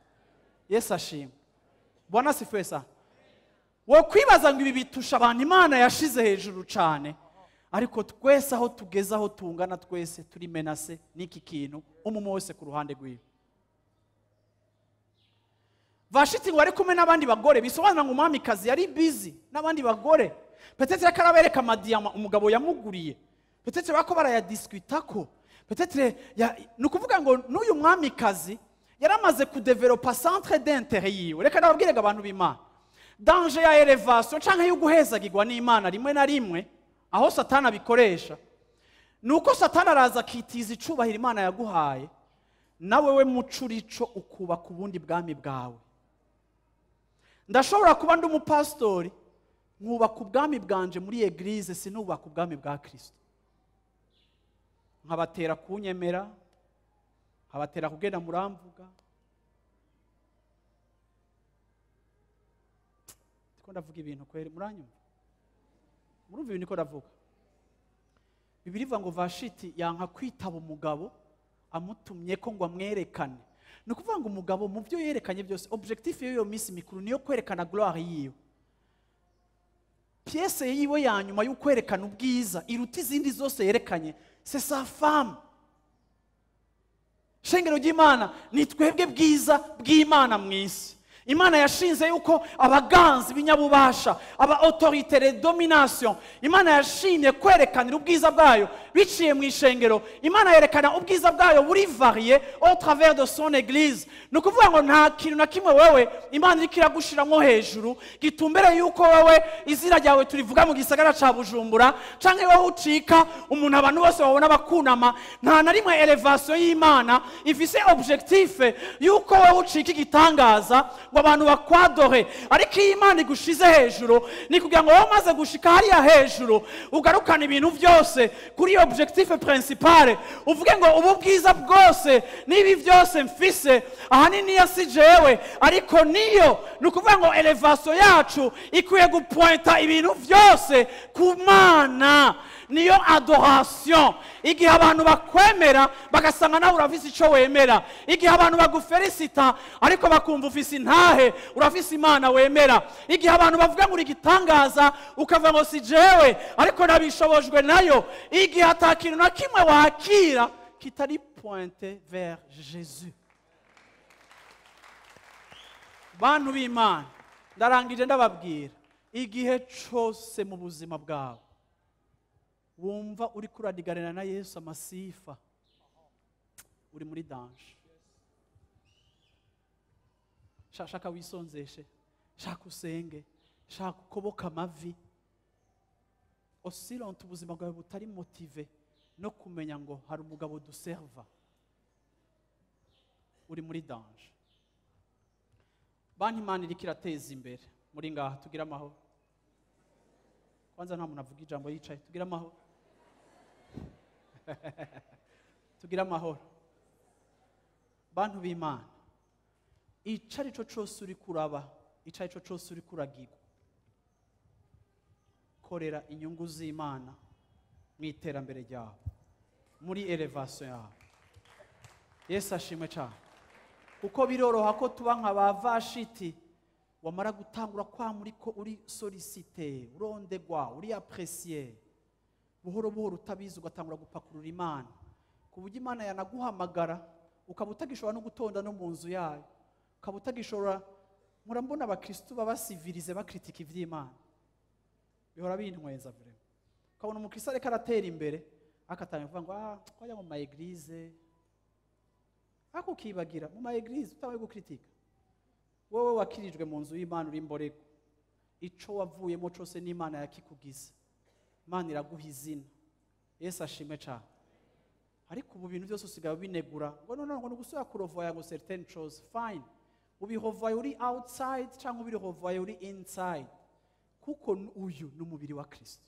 Yesu ashimwe. Bwana asifiwe sana. Wo kwibaza ngo ibi bitusha abantu Imana yashize hejuru cyane, ariko twese aho tugeze, aho tungana, twese turi menacés n'iki kintu, umwe wese ku ruhande rwiwe. Vashiti ngo ari kumwe n'abandi bagore, bisobanura ngo umwamikazi yari busy n'abandi bagore. Peut-être ko arabereka amadiyama umugabo yamuguriye, peut-être bako barayadiscuta ko peut-être ni ukuvuga ngo n'uyu mwamikazi yaramaze kudevelopa centre d'intérêt yiwe. Reka nababwire ngo, abantu b'Imana, danger ya élévation canke yo guhezagirwa n'Imana, rimwe na rimwe aho Satani abikoresha ni uko Satani araza akitiza icubahiro Imana yaguhaye, nawe we mucurico ukubaka ubundi bwami bwawe. Ndashobora kuba ndi umupasitori, nkubaka ubwami bwanje muri église, sinubaka ubwami bwa Kirisito, nkabatera kunyemera, nkabatera kugenda muramvuga. Ndiko ndavuga ibintu kweri, muranyumva? Murumva ibintu niko ndavuga? Bibiri ivuga ngo Vashiti yanka kwitaba umugabo amutumye ko ngo amwerekane. Ni ukuvuga ngo umugabo mu byo yerekanye byose, objectif y'iyo minsi mikuru niyo kwerekana gloire yiwe. Pièce yiwe ya nyuma yo kwerekana ubwiza iruta izindi zose yerekanye, c'est sa femme. Shengero ry'Imana, ni twebwe bwiza bw'Imana mu isi. Imana yashinze yuko abaganzi b'inyabubasha, aba autorité de domination, Imana yashimye kwerekanira ubwiza bwayo biciye mu ishengero. Imana yerekana ubwiza bwayo buri varié au travers de son église. Ni ukuvuga ngo nta kintu na kimwe wewe Imana iriko iragushiramwo hejuru gitumbere yuko wewe izina ryawe turivuga mu gisagara ca Bujumbura, canke wowe ucika umuntu abantu bose babona bakunama. Nta na rimwe élévation y'Imana ifise objectif yuko wowe ucika igitangaza ngo abantu bakwadore, ariko iyo Imana igushize hejuru ni kugira ngo wowe umaze gushika hariya hejuru ugarukane ibintu byose kuri iyo objectif principale, uvuge ngo ubu bwiza bwose n'ibi byose mfise ahanini ya si jewe ariko niyo. Ni ukuvuga ngo élévation yacu ikwiye gupointa ibintu byose ku Mana, niyo adoration. Igihe abantu bakwemera bagasanga nawe urafise icyo wemera, igihe abantu bagufelicita ariko bakumva ufise intahe, urafise Imana wemera, igihe abantu bavuga ngo uri igitangaza ukavuga ngo si jewe ariko nabishobojwe nayo, igihe ata kintu na kimwe wakira kitari pointé vers Jésus. Bantu b'Imana, ndarangije ndababwira, igihe cyose mu buzima bwawe wumva uri kuradiganira na Yesu amasifa, uri muri danger. Shaka wisonzeshe, shaka usenge, shaka ukoboka amavi. Aussi longtemps ubuzima bwawe butari motivé no kumenya ngo hari umugabo duserva, uri muri danger. Bantu Imana iriko irateza imbere muri ngaha, tugira amahoro. Kwanza nta muntu avuga ijambo yicaye, tugira amahoro. Tugira amahoro. Bantu b'Imana, ico arico cose uri kuraba, ico arico cose uri kuragirwa, korera inyungu z'Imana mu iterambere ryawe, muri elevation yawe. Yesu ashimwe cyane. Kuko biroroha ko tuba nka ba Vashiti, wamara gutangura kwa muri ko uri sollicité, urondegwa, uri apprécié, buhoro buhoro utabizi ugatangura gupakurura Imana, ku buryo Imana yanaguhamagara ukaba utagishobora no gutonda no mu nzu yayo, ukaba utagishobora. Murambona abakristu baba civilisés bakritika ivy'Imana, bihora bintwenza vraiment. Ukabona umukristo ariko aratera imbere akatanga kuvuga ngo ah, twajya mu ma église, ariko ukibagira mu ma église utabaye gukritika. Wowe wakirijwe mu nzu y'Imana uri imborego, ico wavuyemo cose n'Imana yakikugize, Imana iraguha izina. Yesu ashimwe cyane. Ariko ubu bintu byose usigaye ubinegura ngo no no ngo nugusubira kurevoya ngo certaines choses, fine, ubirevoya uri outside cyangwa ubirevoya uri inside, kuko uyu ni umubiri wa Kristo,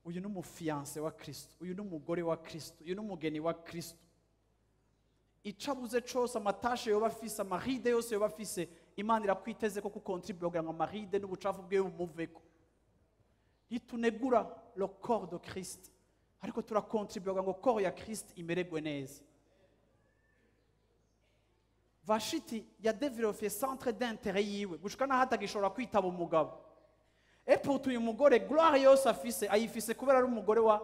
uyu ni umufiancé wa Kristo, uyu ni umugore wa Kristo, uyu ni umugeni wa Kristo. Ico abuze cose, amataches yoba afise, amarides yose yoba afise, Imana irakwiteze ko kukontribuye kugira ngo amarides n'ubucafu bwiwe bumuveko. Ntitunegura le corps de Christ, ariko turakontribuye kugira ngo corps ya Christ imererwe neza. Vashiti yadevelope centre d'intérêt yiwe gushika n'aho atagishobora kwitaba umugabo. Et pourtant uyu mugore, gloire yose afise ayifise kubera ari umugore wa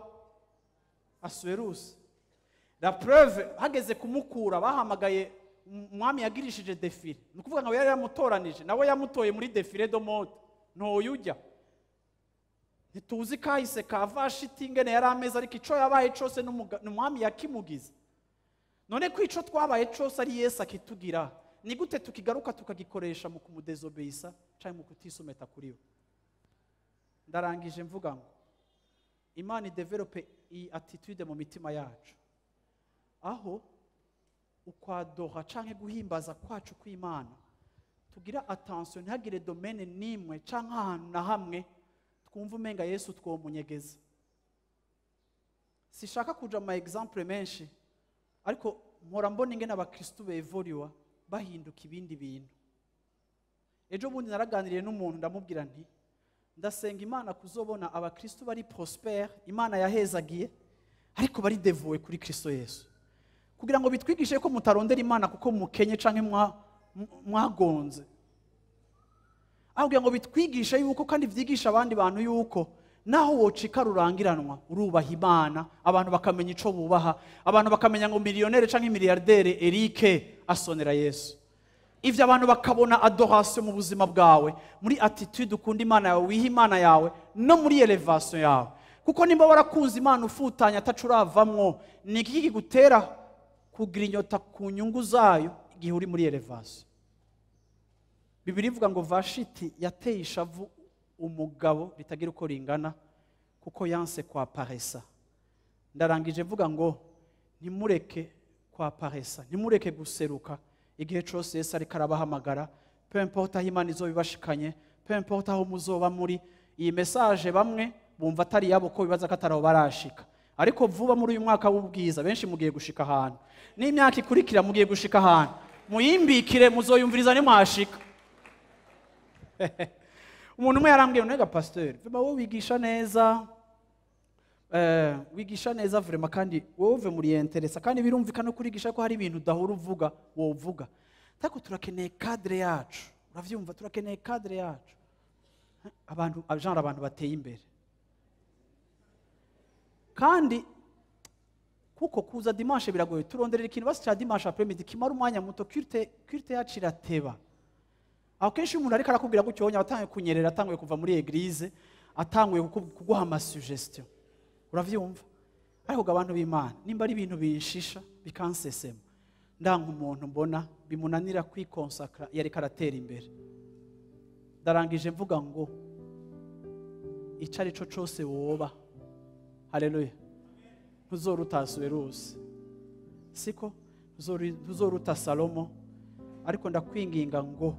Asuwerusi. La preuve, hageze kumukura bahamagaye umwami yagirishije défilé, ni ukuvuga ngo yari yamutoranije, nawe yamutoye muri défilé de mode ntoyujya. Ntituzi kahise ka Vashiti ingene yari ameze, ariko ico yabaye cose n'umwami yakimugize. None ko ico twabaye cose ari Yesu akitugira, ni gute tukigaruka tukagikoresha mu kumudésobéissa canke mu kutisumeta kuri we? Ndarangije mvuga ngo Imana idéveloppe iyi attitude mu mitima yacu, aho ukwadora canke guhimbaza kwacu kw'Imana tugira attention, ntihagire domaine nimwe canke ahantu na hamwe twumva umenga Yesu twomunyegeza. Sishaka kuja mu ma exemple menshi, ariko mpora mbona ingene abakristu bevoriwa bahinduka ibindi bintu. Ejo bundi naraganiriye n'umuntu, ndamubwira nti ndasenga Imana kuzobona abakristu bari prospère, Imana yahezagiye, ariko bari dévoués kuri Kristo Yesu, kugira ngo bitwigishe ko mutarondera Imana kuko mukenye canke mwagonze, aho kugira ngo bitwigishe yuko kandi vyigisha abandi bantu yuko naho wocika rurangiranwa urubaha Imana, abantu bakamenya ico bubaha, abantu bakamenya ngo millionnaire canke milliardaire Eric asonera Yesu. Ivyo abantu bakabona adoration mu buzima bwawe, muri attitude ukunda Imana yawe, wiha Imana yawe, no muri elevation yawe. Kuko nimba warakunze Imana ufutanya atacu uravamwo, ni iki kigutera kugira inyota ku nyungu zayo igihe uri muri elevation? Bibiri ivuga ngo Vashiti yateye ishavu umugabo ritagira uko ringana kuko yanse kwa paresa. Ndarangije mvuga ngo ntimureke kwa paresa, ntimureke guseruka igihe cyose Yesu ariko arabahamagara. Peu importe aho Imana izobibashikanye, peu importe aho muzoba muri. Iyi message bamwe bumva atari yabo ko bibaza ko atari aho barashika, ariko vuba muri uyu mwaka w'ubwiza benshi mugiye gushika ahantu, n'imyaka ikurikira mugiye gushika ahantu. Muyimbikire, muzoyumviriza nimwashika. Umuntu umwe yarambwiye: "Nega pasteur, vraiment wowe wigisha neza, wigisha neza vraiment, kandi wowe uve muri intéressant, kandi birumvikana ko kurigisha ko hari ibintu udahora uvuga wovuga, ariko turakeneye cadre yacu, uravyumva, turakeneye cadre yacu, abantu genre abantu bateye imbere." Kandi kuko kuza dimanche biragoye, turonderera ikintu basi cya dimanche après midi kimara umwanya muto. Culte yacu irateba. Aho kenshi iyo umuntu ariko arakubwira gutyo, wonya atanguye kunyerera, atanguye kuva muri église, atanguye kuguha amasuggestion, uravyumva. Ariko abantu b'Imana, nimba ari ibintu binshisha bikansesema, ndanka umuntu mbona bimunanira kwikonsakra iyo ariko aratera imbere. Ndarangije mvuga ngo Ico ari cyo cyose woba, haleluya, ntuzoruta Asuwerusi, siko ntuzoruta Salomo. Ariko ndakwinginga ngo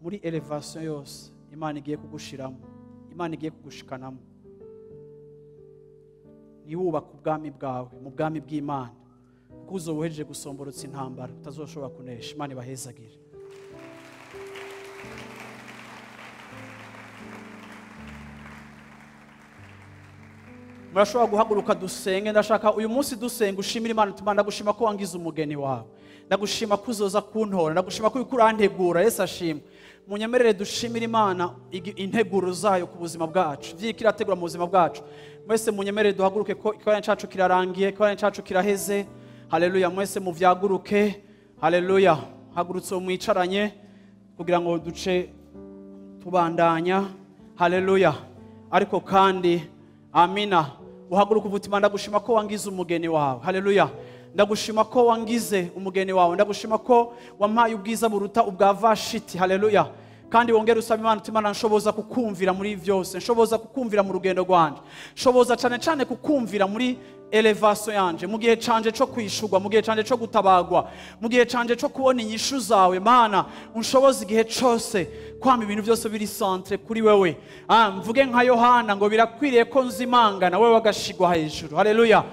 muri elevation yose Imana igiye kugushiramo, Imana igiye kugushikanamo, niwubaka ubwami bwawe mu bwami bw'Imana, kuko uzobuhejeje gusomborotsa intambara utazoshobora kunesha. Imana ibahezagire. Murashobora guhaguruka dusenge. Ndashaka uyu munsi dusenga ushimira Imana, utuma ndagushima ko wangize umugeni wawe, ndagushima ko uzoza kuntora, ndagushima ko uriko urantegura. Yesu ashimwe. Munyemerere dushimire Imana integuro zayo ku buzima bwacu, ivyiriko irategura mu buzima bwacu. Mwese munyemerere duhaguruke ko ikiganiro cacu kirarangiye, ikiganiro cacu kiraheze. Haleluya, mwese muvyaguruke. Haleluya, hagurutse mwicaranye kugira ngo duce tubandanya. Haleluya. Ariko kandi amina, uhaguruka uvuga uti Imana ndagushima ko wangize umugeni wawe. Haleluya, ndagushima ko wangize umugeni wawe, ndagushima ko wampaye ubwiza buruta ubwa Vashiti. Haleluya. Kandi wongere usaba Imana uti Imana nshoboza kukumvira muri vyose, nshoboza kukumvira mu rugendo rwanje, nshoboza cane cane kukumvira muri elevation yanje, mu gihe canje co kwishurwa, mu gihe canje co gutabagwa, mu gihe canje co kubona inyishu zawe. Mana unshoboze igihe cose kwama ibintu byose biri centre kuri wewe. Mvuge nka Yohana ngo birakwiriye ko nzimangana wewe agashigwa hejuru. Haleluya.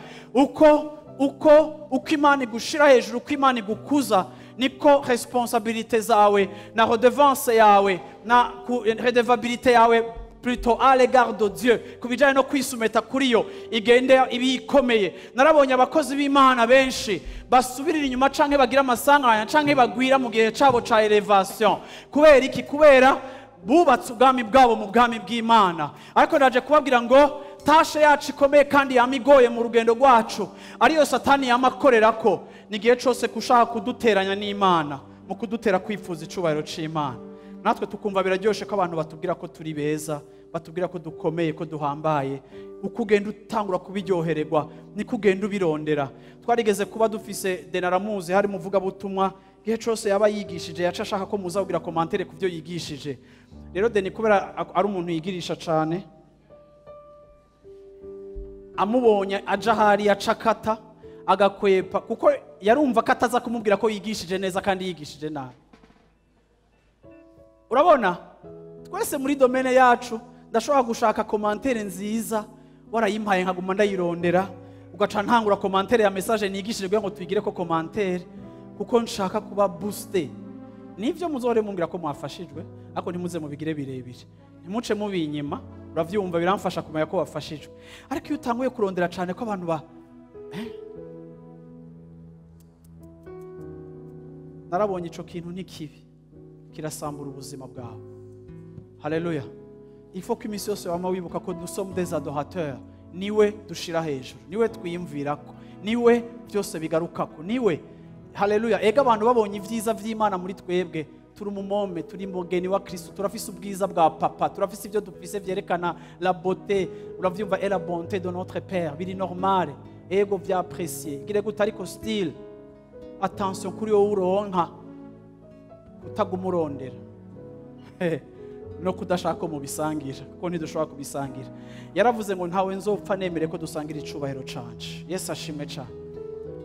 Uko Imana igushira hejuru, uko Imana igukuza, niko responsabilité zawe na redevance yawe na redevabilité yawe plutôt à l'égard de Dieu, kubijanye no kwisumeta kuri yo igende ibikomeye. Narabonye abakozi b'Imana benshi basubirira inyuma canke bagira amasanganya canke bagwira mu gihe cabo ca elevation. Kubera iki? Kubera bubatse ubwami bwabo mu bwami bw'Imana. Ariko ndaje kubabwira ngo tashe yacu ikomeye kandi yamigoye mu rugendo rwacu, ariyo Satani yamakorerako, ni gihe cose kushaka kuduteranya n'Imana, mu kudutera kwifuza icubahiro c'Imana. Natwe tukumva biraryoshe ko abantu batubwira ko turi beza, batubwira ko dukomeye, ko duhambaye. Uko ugenda utangura kubiryohererwa niko ugenda ubirondera. Twarigeze kuba dufise Denaramuzi, hari muvuga butumwa, gihe cose yaba yigishije yaca ashaka ko muza kugira commentaire ku byo yigishije. Rero Deni kubera ari umuntu yigirisha cane, amubonye aja hari acakata agakwepa, kuko yarumva ko ataza kumubwira ko yigishije neza kandi yigishije nabi. Urabona twese muri domaine yacu ndashobora gushaka commentaire nziza warayimpaye nkaguma ndayirondera, ugaca ntangura commentaire ya message nigishije kugira ngo tuyigire ko commentaire, kuko nshaka kuba booster. Nivyo muzore mumbwira ko mwafashijwe, ariko ntimuze mubigire birebire, ntimuce mubinyima. Uravyumva, biramfasha kumenya ko wafashijwe. Ariko iyo utanguye kurondera cane ko abantu ba narabonye ico kintu ni kibi, kirasambura ubuzima bwawe. Haleluya. Il faut que imisi yose wama wibuka ko nous sommes des adorateurs. Niwe dushira hejuru, niwe twiyumvirako, niwe byose bigarukako, niwe. Haleluya. Ega abantu babonye ivyiza vy'Imana muri twebwe, turi umumome, turi mugeni wa Kristo, turafise ubwiza bwa papa, turafise ivyo dufise vyerekana la beauté, uravyumva, et la bonté de notre père, biri normale, ego vyapprécier. Gire gute ariko style, attention kuri wowe uronka kutagumurondera no kudashaka ko mubisangira, kuko ntidushobora kubisangira. Yaravuze ngo ntawe nzopfa nemere ko dusangira icubahiro canje. Yesu ashimwe cane.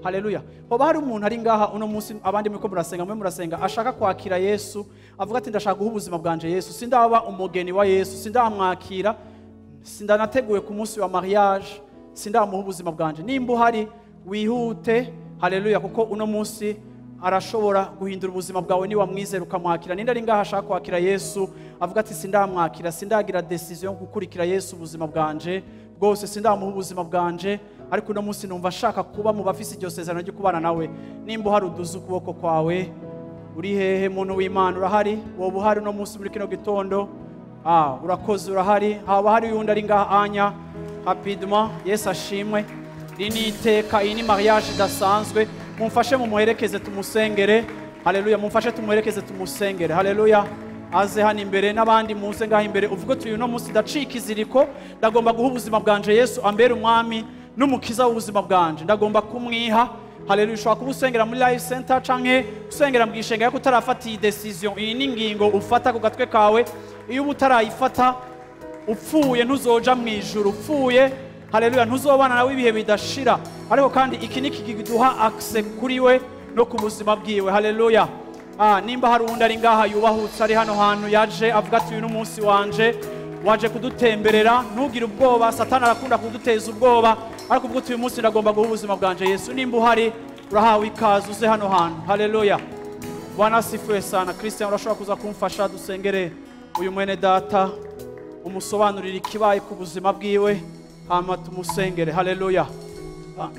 Haleluya. Hoba hari umuntu ari ngaha uno munsi, abandi muriko murasenga, mwe murasenga, ashaka kwakira Yesu, avuga ati ndashaka guha ubuzima bwanje Yesu, sindaba umugeni wa Yesu, sindamwakira, sindanateguye ku munsi wa mariage, sindamuha ubuzima bwanje. Nimba uhari wihute. Haleluya, kuko uno munsi arashobora guhindura ubuzima bwawe niba mwizera ukamwakira. Ninde ari ngaha ashaka kwakira Yesu, avuga ati sindamwakira, sindagira decision yo gukurikira Yesu ubuzima bwanje bwose, sindamuha ubuzima bwanje, ariko uno munsi numva ashaka kuba mu bafise iryo sezerano ryo kubana nawe. Nimba uhari uduze ukuboko kwawe. Uri hehe muntu w'Imana? Urahari? Wowe uhari uno munsi muri kino gitondo? Urakoze, urahari. Haba hari undi ari ngaha anya rapidement? Yesu ashimwe. Iri ni iteka, iyi ni mariage idasanzwe. Mumfashe mumuherekeze tumusengere. Haleluya, mumfashe tumuherekeze tumusengere. Haleluya. Aze hano imbere n'abandi muze ngaha imbere, uvuge uti uno munsi ndacika iziriko, ndagomba guha ubuzima bwanje Yesu ambere umwami n'umukiza w'ubuzima bwanje, ndagomba kumwiha. Haleluya. Ushobora kuba usengera muri life center canke usengera mu gishenga ariko utarafata iyi decision. Iyi ni ingingo ufata ku gatwe kawe. Iyo uba utarayifata, Upfuye ntuzoja mu ijuru, upfuye haleluya ntuzobana nawe ibihe bidashira. Ariko kandi iki ni kiduha access kuri we no ku buzima bwiwe. Haleluya. Nimba hari uwundi ari ngaha yubahutse ari hano hantu yaje avuga ati uyu n'umunsi wanje waje kudutemberera, ntugire ubwoba. Satani arakunda kuduteza ubwoba, ariko ubwo uyu munsi ndagomba guha ubuzima bwanje Yesu. Nimba uhari urahawe ikaze uze hano hantu. Haleluya. Bwana asifiwe sana. Christian, urashobora kuza kumfasha dusengere uyu mwene data, umusobanurire ikibaye ku buzima bwiwe, hama tumusengere. Haleluya.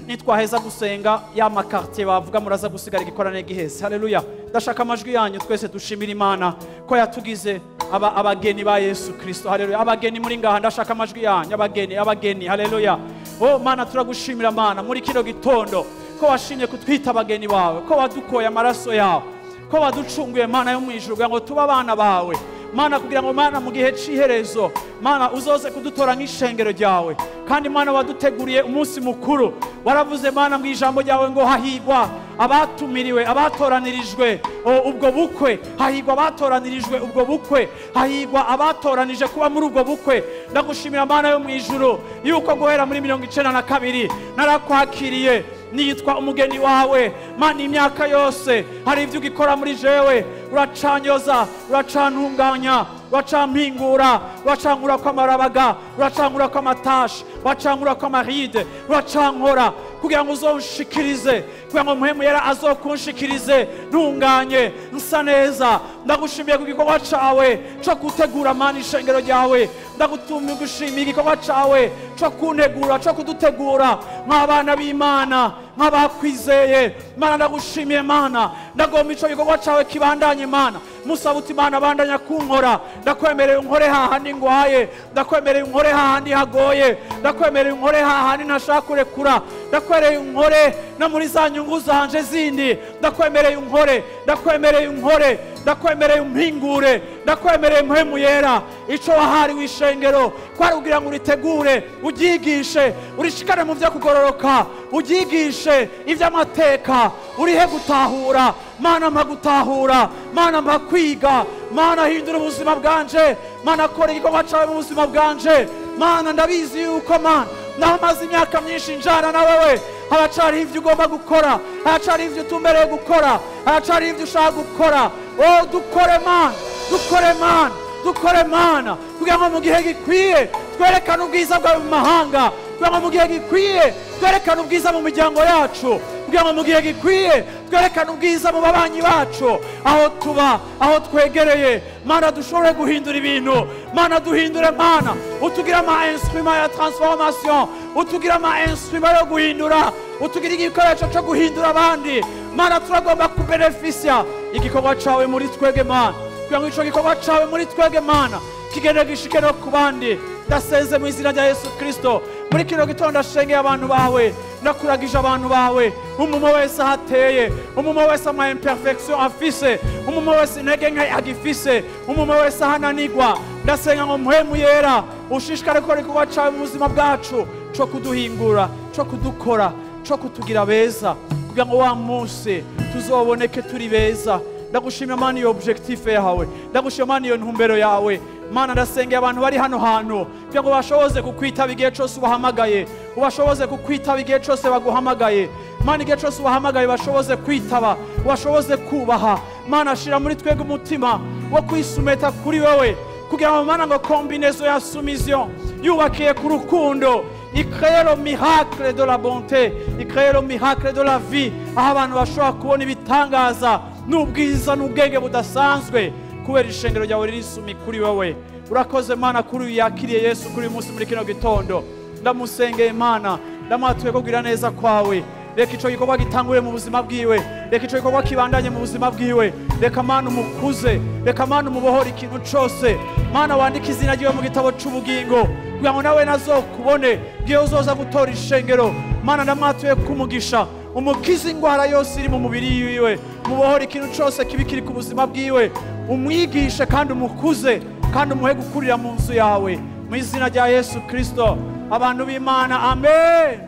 Nitwaheza gusenga ya makartier bavuga muraza gusigara igikorane giheze. Haleluya. Ndashaka amajwi yanyu twese dushimira Imana ko yatugize abageni ba Yesu Kristo. Haleluya. Abageni muri ngaha, ndashaka amajwi yanyu, abageni, abageni. Haleluya. Oh Mana, turagushimira Mana muri kino gitondo ko washimye kutwita abageni bawe, ko wadukoye amaraso yawe, ko waducunguye Mana yo mu ijuru kugira ngo tube abana bawe. Mana, kugira ngo Mana mu gihe c'iherezo Mana uzoze kudutora nk'ishengero ryawe. Kandi Mana waduteguriye umunsi mukuru. Waravuze Mana mu ijambo ryawe ngo hahigwa abatumiriwe, abatoranirijwe ubwo bukwe, hahigwa abatoranirijwe ubwo bukwe, hahigwa abatoranije kuba muri ubwo bukwe. Ndagushimira Mana yo mu ijuru yuko guhera muri 92 narakwakiriye nitwa umugeni wawe. Mana, imyaka yose hari ibyo ugikora muri jewe, uracanyoza, uracantunganya, uracampingura, uracankura kw'amarabaga, uracankura kw'amatashi, uracankura kw'amaride, uracankora kugira ngo uzonshikirize, kugira ngo Mpwemu Yera azokunshikirize ntunganye nsa neza. Ndagushimiye ku gikorwa cawe co gutegura Mana ishengero ryawe. Ndagushimiye igikorwa cawe co kuntegura, co kudutegura nk'abana b'Imana, nk'abakwizeye. Mana ndagushimiye Mana, ndagomba ico gikorwa cawe kibandanye Mana. Musaba uti Mana bandanya kunkora, ndakwemereye unkore hahandi ngwaye, ndakwemereye unkore hahandi hagoye, ndakwemereye unkore hahandi ntashaka kurekura, ndakwemereye unkore no muri za nyungu zanje zindi, ndakwemereye unkore, ndakwemereye unkore, ndakwemereye umpingure, ndakwemereye Mpwemu Yera. Ico wahariwe ishengero kwari kugira ngo uritegure, uryigishe, urishikane mu vyo kugororoka, uryigishe ivy'amateka, urihe gutahura. Mana mpa gutahura, Mana mpa kwiga, Mana hindura ubuzima bwanje, Mana kora igikorwa cawe mu buzima bwanje. Mana ndabizi yuko Mana naho maze imyaka myinshi njana na wewe, haracari ivyo ugomba gukora, haracari ivyo utumbereye gukora, haracari ivyo ushaka gukora. Oh, dukore Mana, dukore Mana, dukore Mana, kugira ngo mu gihe gikwiye twerekane ubwiza bwawe mu mahanga, kugira ngo mu gihe gikwiye twerekane ubwiza mu miryango yacu, kugira ngo mu gihe gikwiye twerekane ubwiza mu babanyi bacu, aho tuba, aho twegereye. Mana dushobore guhindura ibintu. Mana duhindure Mana, utugira ama instrument ya transformation, utugira ama instrument yo guhindura, utugira igikoresho cyo guhindura abandi. Mana turagomba kubenefisia igikorwa cawe muri twege Mana, kugira ngo ico gikorwa cawe muri twege Mana kigende gishike no ku bandi. Ndasenze mu izina rya Yesu Kristo muri kino gitondo ndashengeye abantu bawe, ndakuragije abantu bawe, umuntu wese ahateye, umuntu wese ama imperfection afise, umuntu wese intege nke agifise, umuntu wese ahananigwa. Ndasenga ngo Mpwemu Yera ushishikare gukora igikorwa cawe mu buzima bwacu co kuduhingura, co kudukora, co kutugira beza, kugira ngo wa munsi tuzoboneke turi beza. Ndagushimira Mana iyo objectif yawe, ndagushimira Mana iyo ntumbero yawe. Mana ndasengeye abantu bari hano hantu kugira ngo bashoboze kukwitaba igihe cyose ubahamagaye, ubashoboze kukwitaba igihe cyose baguhamagaye. Mana igihe cyose ubahamagaye bashoboze kwitaba, ubashoboze kubaha. Mana shira muri twebwe umutima wo kwisumeta kuri wewe, kugira ngo Mana ngo combinaison ya soumission yubakiye ku rukundo icrée le miracle de la bonté, icrée le miracle de la vie, aho abantu bashobora kubona ibitangaza n'ubwiza n'ubwenge budasanzwe kubera ishengero ryawe ririsumi kuri wewe. Urakoze Mana kuri uyu yakiriye Yesu kuri uyu munsi muri kino gitondo. Ndamusengeye Mana, ndamwatuye kugira neza kwawe. Reka ico gikorwa gitangure mu buzima bwiwe, reka ico gikorwa kibandanye mu buzima bwiwe. Reka Mana umukuze, reka Mana umubohore ikintu cose. Mana wandike izina ryiwe mu gitabo c'ubugingo kugira ngo nawe nazokubone gihe uzoza gutora ishengero. Mana ndamwatuye kumugisha, umukize ingwara yose iri mu mubiri wiwe, mubohore ikintu cose kibi kiri ku buzima bwiwe, umwigishe kandi umukuze kandi umuhe gukurira mu nzu yawe, mu izina rya Yesu Kristo. Abantu b'Imana amen.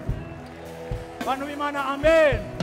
Abantu b'Imana amen.